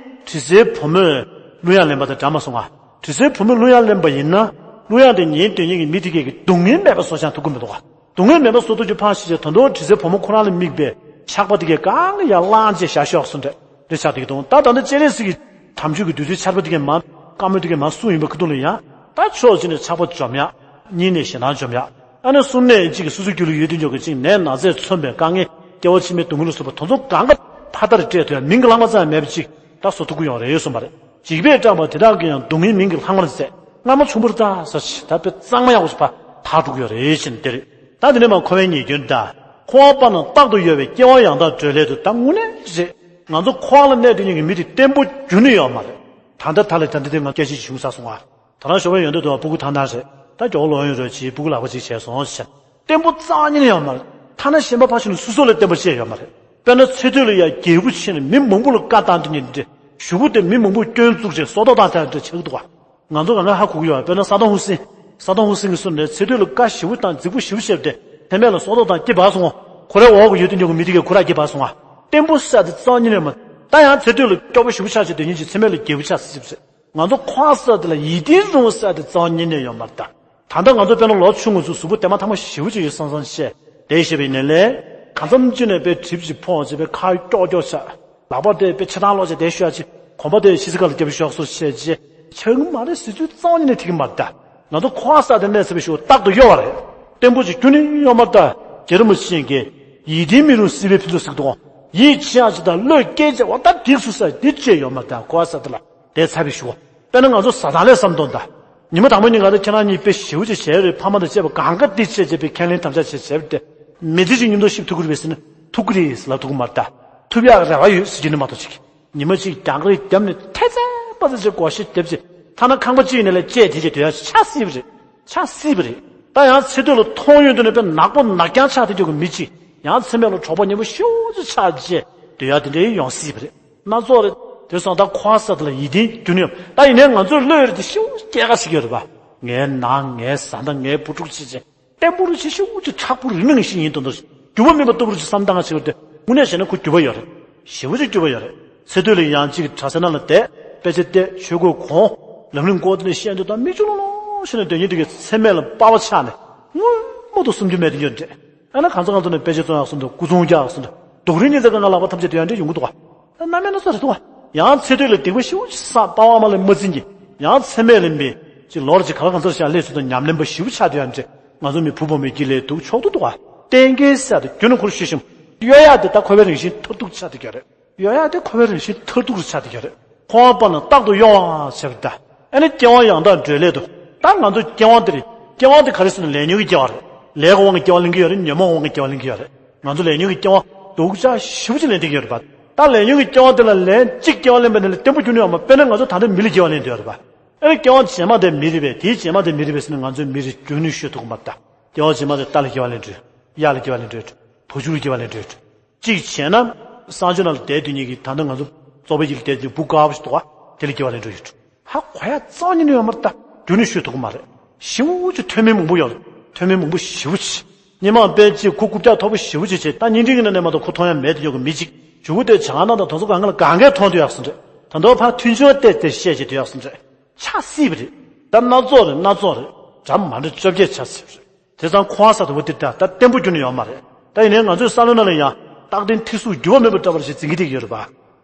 དྲི་ཟའི་བུ་མོས་གླུ་དབྱངས་ལེན་པ་དང་འདྲ་མ་སོང་ང་། དྲི་ཟའི་བུ་མོས་གླུ་དབྱངས་ལེན་པ་ཡིན་ན། གླུ་དབྱངས་དེ་ཉན་སྡོད་མཁན་གྱི་མི་དེ་གས་ཀྱི་སྡུག་བསྔལ་མེད་པ་བཟོ་ཆ་ཐུབ་ཀྱི་མི་འདུག་ག་སྡུག་བསྔལ་མེད་པ་བཟོ་ཐུབ་ཀྱི་ཕངས་ཤིག་བྱས་ད་དུང་དྲི་ཟའི་བུ་མོ་ཁོ་རང་ལ་དམིགས་པའི་ཆགས་པ་དེ་གས་གང་ཡར་བླངས་བྱས་བཞག་ཤོག་གསུངས་འདྲ་རེ་ཆགས་དེ་གི་འདུག་ད་ད་ལྟ་སྤྱན་རས་གཟིགས་ཀྱི་དམ་ཆོས་ཀྱི་བདུད་རྩིའི་ཆར་པ་དེ་གས་མར་བཀའ་མོལ་དེ་གས་མར་གསུངས་ཡིན་པ་ཁ་ཐུག་ལ་ཡང་ད་ཕྱོགས་གཅིག་ནས་ཆགས་པ་འཇོམས་ཡག་གཉིས་ནས་ཞེ་སྡང་འཇོམས་ཡག་ཨ་ནི་གསུམ་ནས་གཅིག་གི་སོ་སོའི་རྒྱུད་ལ་ཡོད་དུས་འཇོག་གི་གཅིག་ནད་ན་ཚས་མཚོན་པའི་དཀའ་ངལ་སྐྱེ་བ་ཕྱི་མའི་སྡུག་བསྔལ་ལ་སོགས་པ་དེ་ཚོ་གང་ག་ཕ་མཐར་སྤྲད་ཐུབ་ཡ་མིང་གི་ལྷག་མ་ཙམ་ཡང་མེད་པ་ཅིག་ད་བཟོ་ཐུབ་ཀྱི་ཡོད་རེད་གསུངས་པ་རེད། འཇིགས་པས་སྐྲག་པ་དེ་དག་གིས་ཡང་སྡུག་བསྔལ་མིང་གི་ལྷག་མར་མཛད། རྔ་མ་ཆུང་པོར་ལྟ་ས་ཞིག་ད་དཔེ་གཙང་མ་ཡག་པོ་ཞིག་ཕར་ཐག་འགྲོ་གི་ཡོད་རེད་ཅེས་ནས་དེ་རེད། ད་དེ་ནས་མར་འཁོར་བའི་ཉེས་སྐྱོན་དང་། འཁོར་བ་པ་རྣམས་རྟག་ཏུ་གཡོ་བའི་སྐྱེ་བ་ཡང་དག་སྒྲོལ་སླད་དུ། ད་དངོས་གནས་རེད། ང་ཚོ་འཁོར་བ་ལ་གནས་སྡོད་མཁན་གྱི་མི་དེ་བརྟན་པོ་རྒྱུན་ནས་ཡོད་མ་རེད། ད་ལྟ་ད་ལས་ད་འདི་དེ་ང་སྐད་ཆ་ཞིག་བྱུང་ས་སོང་ང་། ད་རང་ཞོགས་པ་ཡོང་དུས་དུ་སྤུ་གུ་ཐང་ཐང་རེད། ད་མགྱོགས་ལོག་ཡོང་རོགས་གྱིས། སྤུ་གུ་ལག་པ་གཅིག་བྱས་སོང་ཞེས། བརྟན་པོ་རྩ་བ་ཉིད་ནས་ཡོད་མ་རེད། ཐ་ན་གཞན་པ་ཕར་ཕྱིན་ནས་སོ་སོ་ལས་བརྟན་པོ་ཅིག་ཡོད་མ་རེད། དཔེར་ན་ཚེ་སྟོད་ལ་ཡ་རྒྱལ་པོ་ཆེ་ནས་མི་མང་པོ་ལ་བཀའ་བཏང་དེ་ཉིད་འདྲ། གཞུག་གུ་དེ་མི་མང་པོ་སྐྱོན་བཙུགས་བྱས་སྲོག་ཐོག་བཏང་ཐལ་འདྲ་ཆགས་ཀྱི་འདུག་ག་ང་ཚོ་གང་ག་ཧ་གོ་གི་ཡོད་པ། དཔེར་ན་ས་དོང་ཧུ་སིན། ས་དོང་ཧུ་སིན་གྱིས་གསུངས་ནས་ཚེ་སྟོད་ལ་བཀའ་ཞེ་པོ་བཏང་རྫིག་པོ་ཞེ་པོ་བཤད་པ་དེ་ཚེ་སྨད་ལ་སྲོག་ཐོག་བཏང་སྐྱིད་པ་སོང་ངོ་། ཁོ་རའི་འོག་གི་ཡོད་དུ་འཇོག་གི་མི་དེ་གས་ཁོ་ར་སྐྱིད་པ་སོང་ང་། བརྟན་པོ་ཟེར་དེ་རྩ་བ་ཉིད་ནས་མ། ད་ཡང་ཚེ་སྟོད་ལ་སྐྱོ་པོ་ཞེ་པོ་ཆགས་བྱས་དེ་ཉིད་ཀྱི་ཚེ་སྨད་ལ་རྒྱལ་པོ་ཆགས་སྲིད་པ་རེད། ང་ཚོ་འཁོར་བ་ཟེར་དེ་ལ་ཡིད་བརྟན་རུང་ཟེར་དེ་རྩ་བ་ཉིད་ནས་ཡོད་མ་རེད་ད། ད་ལྟ་ང་ཚོ་དཔེར་ན་ལོ་ཆུང་ངུ་ཚོ་གཟུགས་པོ་དེ་མ་ཐག་མ་ཞེ་པོ་ཅིག་ཡོད་བསམ་བསམ་བཤད་དེ་བཤད་པའི་ནས་ལས། གང་འཚམ་ཅིག་ནས་དཔེ་གྲིབ་ཅིག་ཕོག་བྱས་པའི་ཁ་ཀྱོག་ཀྱོག་ཆགས། ལག་པ་དེ་དཔེ་ཆེ་ཐང་ལོག་བྱས་དེ་ཤོད་ཡ་ཅིག་གོམ་པ་དེ་ཤི་སི་ཀ་ལ་རྒྱབ་ཤོག་སོ་བཤད་ཅིག་ཆགས་ཀྱི་མ་རེད་ཟེར་ཚུལ་རྩ་བ་ཉིད་ནས་ཐིག་གི་མ་རེད་ད། ང་ཚོ་འཁོར་བ་ཟེར་དེ་གནས་ཚུལ་བའི་ཞུ་བ་རྟག་ཏུ་གཡོ་བ་རེད། བརྟན་པོ་ཅིག་རྒྱུན་ནས་ཡོད་མ་རེད་ད། རྒྱལ་བ་རིན་པོ་ཆེ་གིས་ཡིད་བརྟན་མི་རུང་སྲིད་པའི་ཕུན་ཚོགས་ཟེར་གི་འདུག་ཡིད་ཆེས་ཡག་ཅིག་དང་བློས་བཀལ་བྱས་བ་ད་འགྲིགས་སོང་ཟེར་དེ་ཅིག་ཡོད་མ་རེད་ད། འཁོར་བ་ཟེར་དེ་ལ། དེ་ཚ་བའི་ཞུ་བ། དཔེར་ན་ང་ཚོ་བཟའ་ཚང་ལས་བསམ་དོན་དང་། ཉི་མ་དང་པོ་ཉིན་ག་ད་ཁྱེད་རང་གཉིས་དཔེ་ཞེ་པོ་ཅིག་བྱས་རེད། ཕ་མ་དང་བཅས་པ་གང་ག་འདི་བྱས་བྱས་པའི་ཁས་ལེན་དམ་བཅའ་བྱས་བྱས་པ་དེ། མི་ཚེ་གཅིག་མཉམ་དུ་གཤིབ་ཐུབ་ཀྱི་རེད་པས་ཟེར་ན་ཐུབ་ཀྱི་རེད་ཟེར་ལབ་ཐུབ་ཀྱི་མ་རེད་ད། ཐུབ་ཡག་རེ་བ་ཡོད་ཟེར་རྒྱུ་ནི་མ་གཏོགས་ཅིག་ཉི་མ་གཅིག་རྒྱང་རིང་བརྒྱབ་ནས་ཐེ་ཚེ་པ་ཚེ་ཅིག་སྒོར་གཞས་རྒྱབ་ཅིག་ཐ་ན་ཁང་པ་གཅིག་ནས་ལས་བཅད་དེ་ཅིག་སྡོད་ཡག་ཆགས་སྲིད་པ་རེད། ཆགས་སྲིད་པ་རེད། ད་ཡང་ཚེ་སྟོད་ལ་མཐོང་ཡོང་དུས་ནས་དཔེ་ནག་པོ་ནག་རྐྱང་ཆགས་དེ་འཇོག་གི་མི་གཅིག་ཡང་ཚེ་སྨད་ལ་གྲོགས་པོ་ཉེ་པོ་ཞེ་པོ་ཅིག་ཆགས་རྗེས་སྡོད་ཡག་དེ་འདྲའི་ཡོང་སྲིད་པ་རེད། སྣ་ཚོགས་རེད། དེ་སོང་ད་འཁོར་བ་ཟེར་དེ་ལ་ཡིད་བརྟན་རྒྱུ་ནི་ཡོད། ད་ཡིན་ནའི་ང་ཚོའི་བློ་ཡོད་རེད་དེ་ཤི་བོ་སྐྱེ་ཁ་ཞིག་ཡོད་རེད་པ། ངའི་ནང་ངའི་བཟའ་ཟླ་ངའི་བུ་ཕྲུག་ཅེས་བྱས་བརྟན་པོ་རུ་ཆེ་ཤི་བོ་ཅིག་མཁྲེགས་པོ་རུ་ནང་ཞིག་ཡིན་དོན་དུ་འགྱུར་བ་མེད་པ་ལྟ་བུ་རུ་ཅིག་བསམ་སྟངས་ཆེ་བ་དེ་དངོས་གནས་བྱས་ན་ཁོ་འགྱུར་བ་ཡོད་རེད། ཞི་བོ་ཅིག་འགྱུར་བ་ཡོད་རེད། ཚེ་སྟོད་ལ་ཡང་གཅིག་གྲྭ་ས་ནང་ལ་བསྡད་དཔེ་ཆ་བལྟས་ཆོས་གོས་གོན་ལམ་རིམ་སྐོར་དེ་ནས་བཤད་འདོད་དང་མིག་ཆུ་ལོང་ལོང་ཞིག་ནས་སྡོད་མཁན་དེ་གའི་ཚེ་སྨད་ལ་སྤར་བ་ཆགས་ནས་སྔོན་མ་དང་བསམ་རྒྱུ་མེད་དེ་ཡོད་རེད། ཡང་ན་གང་ཚ་གང་ཚ་ནས་དཔེ་ཆ་བཙོང་ཡག་སོང་དུས་སྐུ་ཚོང་རྒྱག་སོང་དུས་སྡུག་རུས་ཉིན་མཚན་གང་ག་ལག་པ་ཐམས་ཅད་དུ་ཡང་འདྲེ་ཡོང་གི་འདུག་ག་ད་རྣམ་པའི་སྣ་ཚོགས་རེད་འདུག་ག་ཡང་ཚེ་སྟོད་ལ་སྡིག་པ་ཤི་བོ་ཅིག་བསགས་པ་ཕ་མ་ལ་མ་འཛིན་གྱི་ཡང་ཚེ་སྨད་ལ་མི་ཅིག་ལོར་ཅིག་ག་ལ་གང་ཚར་ཞག་ལས་ཚུལ་དང་ཉམས་ལེན་པ་ཞི་བོ་ཆགས་དུས་ཡང་འདྲེ་ང་ཚོ་མི་བུ་བུ་མོའི་དཀྱིལ་ལས་སྡུག་ཆོག་ཏུ་འདུག་ག་གཏན་འཁེལ་ཟེར་དུ་རྒྱུ་ནི་ཁུར་ཤུལ་ཤུམ་གཡོ་ཡག་དེ་ད་འཁོར་བའི་རང་བཞིན་མཐར་ཐུག་ཆགས་དུ་གྱུར་རེད། གཡོ་ཡག་དེ་འཁོར་བའི་རང་བཞིན་མཐར་ཐུག་རུ་ཆགས་དུ་གྱུར་རེད། འཁོར་བ་པ་རྣམས་རྟག་ཏུ་གཡོ་བ་ཟེར་བ་ད། ཨ་ནི་སྐྱེ་བ་ཡང་དག་སྒྲོལ་སླད་དུ། ད་ང་ཚོ་སྐྱེ་བ་འདི་རེད། སྐྱེ་བ་འདི་ག་རེ་ཟེར་ན་ལས་ཉོན་གྱི་སྐྱེ་བ་རེད། ལས་ཀྱི་དབང་གིས་སྐྱེ་བ་ལེན་གྱི་ཡོད་རེད། ཉོན་མོངས་དབང་གིས་སྐྱེ་བ་ལེན་གྱི་ཡོད་རེད། ང་ཚོ་ལས་ཉོན་གྱི་སྐྱེ་བ་སྡུག་ཅག་ཞེ་པོ་ཅིག་ལེན་བསྡད་ཀྱི་ཡོད་རེད་པ། ད་ལས་ཉོན་གྱི་སྐྱེ་བ་འདི་ལ་ལན་གཅིག་སྐྱེ་བ་ལེན་པ་འདི་ལ་བརྟན་པོ་རྒྱུ་ནི་ཡོད་མ་དཔེར་ན་ང་ཚོ་ད་ལྟ་མི་ལ་སྐྱེ་བ་ལེན་བསྡད་ཡོད་རེད་པ། ཨ་ནི་སྐྱེ་བ་རྗེས་མ་དེ་མི་རེད་པས། དེའི་རྗེས་མ་དེ་མི་རེད་པས་ཟེར་ན་ང་ཚོས་མི་རེད་རྒྱུ་ནི་ཤོད་ཐུབ་ཀྱི་མ་རེད་ད། སྐྱེ་བ་རྗེས་མ་དེ་རྟ་ལ་སྐྱེ་བ་ལེན་འགྲོ། གཡག་ལ་སྐྱེ་བ་ལེན་འགྲོ། བ་ཕྱུགས་ལ་སྐྱེ་བ་ལེན་འགྲོ། གཅིག་བྱས་ན། གསང་སྤྱོད་ནང་ལ་བསྡད་སྡོད་མཁན་གྱི་ད་ལྟ་ང་ཚོ་བཙོག་པའི་ཡུལ་ལ་བསྡད་སྡོད་བུ་དཀར་པོ་ཞིག་འདུག་ག་དེ་ལ་སྐྱེ་བ་ལེན་འགྲོ་ཡོད། ཧ་གོ་ཡ་རྩ་བ་ཉིད་ནས་ཡོད་མ་རེད་ད། རྒྱུ་ནི་ཤོད་ཐུབ་ཀྱི་མ་རེད། ཞེ་པོ་ཅིག་མཐོ་དམན་མང་པོ་ཡོད་རེད། མཐོ་དམན་མང་པོ་ཞེ་པོ་ཅིག་སྔོན་མ་དཔེ་ཅིག་ཁོ་རྐུབ་བཀྱག་མཐོ་པོ་ཞེ་པོ་ཅིག་བྱས་ད་བརྙན་འཕྲིན་གྱི་ནང་ནས་མ་གཏོགས་ཁོ་མཐོང་ཡ་མེད་དེ་ཡོད་ཀྱི་མི་གཅིག་གཞུག་གུ་དེ་བྱ་ངང་དང་དེ་ཚོ་གང་ག་ལ་གང་གས་མཐོང་དུ་ཡག་སོང་རེད། ད་དུང་ཕར་མཐུན་ཕྱོགས་བལྟས་ཏེ་བཤད་བྱེད་དུ་ཡག་སོང་རེད། ཆགས་སྲིད་པ་རེད། ད་སྣ་ཚོགས་རེད། སྣ་ཚོགས་རེད། འདྲ་མ་འདྲ་བཅོ་བརྒྱད་ཆགས་སྲིད་པ་རེད། དེ་ཙང་འཁོར་བ་ཟེར་དེ་བོ་དེ་ད་ད་བརྟན་པོ་རྒྱུ་ནི་ཡོད་མ་རེད། ད་ཡིན་ནའི་ང་ཚོའི་བསམ་བློའི་ནང་ལ་ཡང་རྟག་བརྟན་ཐིག་གཟུགས་འགྱུར་བ་མེད་པར་འདྲ་བར་ཞེས་འཛིན་གྱི་དེ་ཡོད་རེད་པ།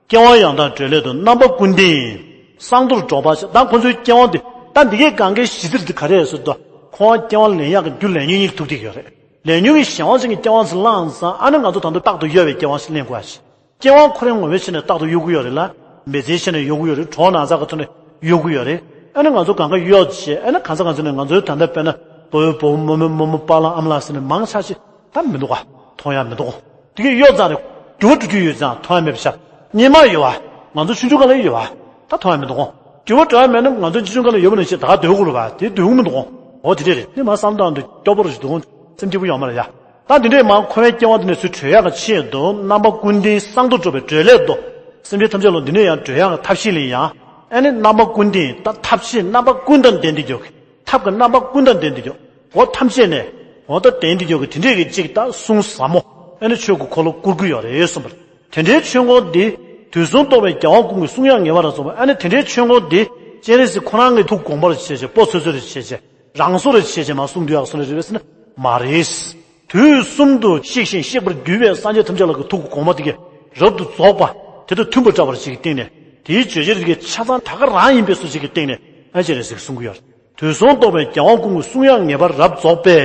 སྐྱེ་བ་ཡང་དག་སྒྲོལ་སླད་དུ། རྣམ་པ་ཀུན་ལྡན་གསང་མདོར་སྒྲོག་པ་ཞེས། ད་ཁོ་ཚོའི་སྐྱེ་བ་འདི་ད་འདི་གའི་གང་གའི་གཞི་རྩ་འདི་ག་རེ་རེད་ཟེར་དུས། འཁོར་བ་སྐྱེ་བ་ལེན་ཡག་གི་རྒྱུ་ལས་ཉོན་གཉིས་ཐུག་བསྡད་ཀྱི་ཡོད་རེད། ལས་ཉོན་གྱི་གཞན་དབང་ཅན་གྱི་སྐྱེ་བ་ཞིག་བླངས་ཙང་ཨ་ནི་ང་ཚོ་ད་དུང་རྟག་ཏུ་གཡོ་བའི་སྐྱེ་བ་ཞིག་ལེན་དགོས་ཡ་ཞིག་སྐྱེ་བ་ཁོ་རང་ངོ་མའི་ཆ་ནས་རྟག་ཏུ་གཡོ་གི་ཡོད་རེད་ལ། མི་ཚེའི་ཆ་ནས་གཡོ་གི་ཡོད་རེད། གྲོགས་ན་ཚ་གི་ཐོག་ནས་གཡོ་གི་ཡོད་རེད། ཨ་ནི་ང་ཚོ་གང་ག་གཡོ་བྱས་ཨ་ནི་གང་ཚ་གང་ཚ་ནས་ང་ཚོའི་ད་ལྟ་དཔེར་ན་བུ་བུ་བུ་མོ་མོ་མོ་མོ་པཱ་ལགས་ཨ་མ་ལགས་ཟེར་ནས་མང་ཆ་ཞིག་ད་མི་འདུག་ག་མཐོང་ཡ་མི་འདུག་དེ་གས་གཡོ་ཙང་རེད། འགྱུར་བ་འགྲོ་རྒྱུ་ཡོད་ཙང་མཐོང་ཡ་མེད་པ་ཤར། སྙེ་མ་ཡོད་བ། ང་ཚོ་ཆུང་ཆུང་སྒང་ལ་ཡོད་བ། ད་མཐོང་ཡ་མི་འདུག་འགྱུར་བ་འགྲོ་ཡ་མེད་ན་ང་ཚོ་ཆུང་ཆུང་སྒང་ལ་ཡོད་པ་ནང་བཞིན་ད་ག་སྡོད་དགོས་རེད་བ། དེ་སྡོད་དགོས་མི་འདུག་འོ་དེ་འདྲས་རེད། དེ་མ་བསམ་སྟངས་དེ་སྐྱོ་པོ་རུ་འདུག་སེམས་སྐྱིད་པོ་ཡོད་མ་རེད་ཡ། ད་འདི་འདྲས་མར་འཁོར་བའི་སྐྱེ་བ་འདི་ནས་ཚུར་གྲོལ་ཡག་གི་ཆེད་དུ་རྣམ་པ་ཀུན་ལྡན་གསང་མདོར་སྒྲོག་པའི་སྒྲོལ་སླད་དུ། སེམས་ཅན་ཐམས་ཅད་ལ་འདི་ནས་ཡང་སྒྲོལ་ཡག་གི་ཐབས་ཤེས་ལ་ཡང་ ཨ་ནི་རྣམ་པ་ཀུན་ལྡན། ད་ཐབས་ཤེས་རྣམ་པ་ཀུན་དང་ལྡན་ཏེ་འཇོག་གི། ཐབས་ཀྱི་རྣམ་པ་ཀུན་དང་ལྡན་ཏེ་འཇོག་འོ་ཐམས་ཅད་ནས་འོ་ད་ལྡན་ཏེ་འཇོག་གི་དེ་འདྲས་ཀྱི་གཅིག་ད་གསུང་ཟབ་མོ། ཨ་ནི་ཆོས་ཀྱི་འཁོར་ལོ་བསྐོར་གྱི་ཡོད་རེད་གསུངས་པ་རེད། དེ་འདྲའི་ཆོས་འཁོར་འདི་དུས་གསུམ་རྟོག་པའི་རྒྱལ་བ་ཀུན་གྱི་གསུང་ཡང་ངེས་པར་རབ་རྫོགས་པ། ཨ་ནི་དེ་འདྲའི་ཆོས་འཁོར་འདི་སྤྱན་རས་གཟིགས་ཁོ་རང་གི་ཐུགས་དགོངས་པ་རེད་བྱས་བྱས། པོ་ཚོད་ཚོད་རེད་བྱས་བྱས། རང་བཟོ་རེད་བྱས་བྱས་མ་གསུངས་དུས་ཡག་སོང་རེད་རེད་པས་ཟེར་ན་མ་རེད། དུས་གསུམ་དུ་གཤེགས་ཤིང་གཤེགས་པར་གྱུར་པའི་སངས་རྒྱས་ཐམས་ཅད་ལ་གི་ཐུགས་ཀྱི་དགོངས་པ་དེ་གས་རབ་ཏུ་རྫོགས་པ་དེ་དང་མཐུན་པར་བསྒྲགས་པར་བྱེད་ཀྱི་སྟེང་ནས། དེའི་བརྗོད་བྱ་དེ་གས་ཆ་ཚང་ད་ག་རང་ཡིན་པའི་སོ་ཞིག་གི་སྟེང་ནས་ཨ་ཅེ་རེ་ཟིག་གསུང་གི་ཡོད་རེད། དུས་གསུམ་རྟོག་པའི་རྒྱལ་བ་ཀུན་གྱི་གསུང་ཡང་ངེས་པར་རབ་རྫོགས་པས།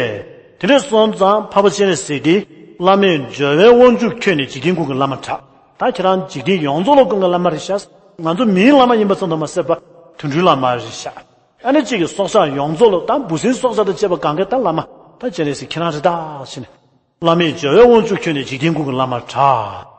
དེ་འདྲ་སོང་ཙང་འཕགས་པ་སྤྱན་རས་གཟིགས་དེ་བླ་མེད་འབྱོར་བའི་དབང་ཕྱུག་ཁྱོད་ནི་འཇིག་རྟེན་ཀུན་གྱི་བླ་མར་གྲགས། ད་ཁྱེད་རང་འཇིག་རྟེན་ཡོངས་རྫོགས་ལ་ཀུན་གྱི་བླ་མ་རེད་ཤག་ང་ཚོ་མིའི་བླ་མ་ཡིན་པ་ཙམ་དུ་མ་ཟད་པ་དུད་འགྲོའི་བླ་མ་རེད་ཤག་ཨ་ནི་གཅིག་གི་སྲོག་ཆགས་ཡོངས་རྫོགས་ལ་ད་འབུ་སྲིན་སྲོག་ཆགས་དང་བཅས་པ་གང་གའི་ད་བླ་མ་ད་སྤྱན་རས་གཟིགས་ཁྱེད་རང་རེད་ད་ཟེར་ནས། བླ་མེད་འབྱོར་བའི་དབང་ཕྱུག་ཁྱོད་ནི་འཇིག་རྟེན་ཀུན་གྱི་བླ་མར་གྲགས།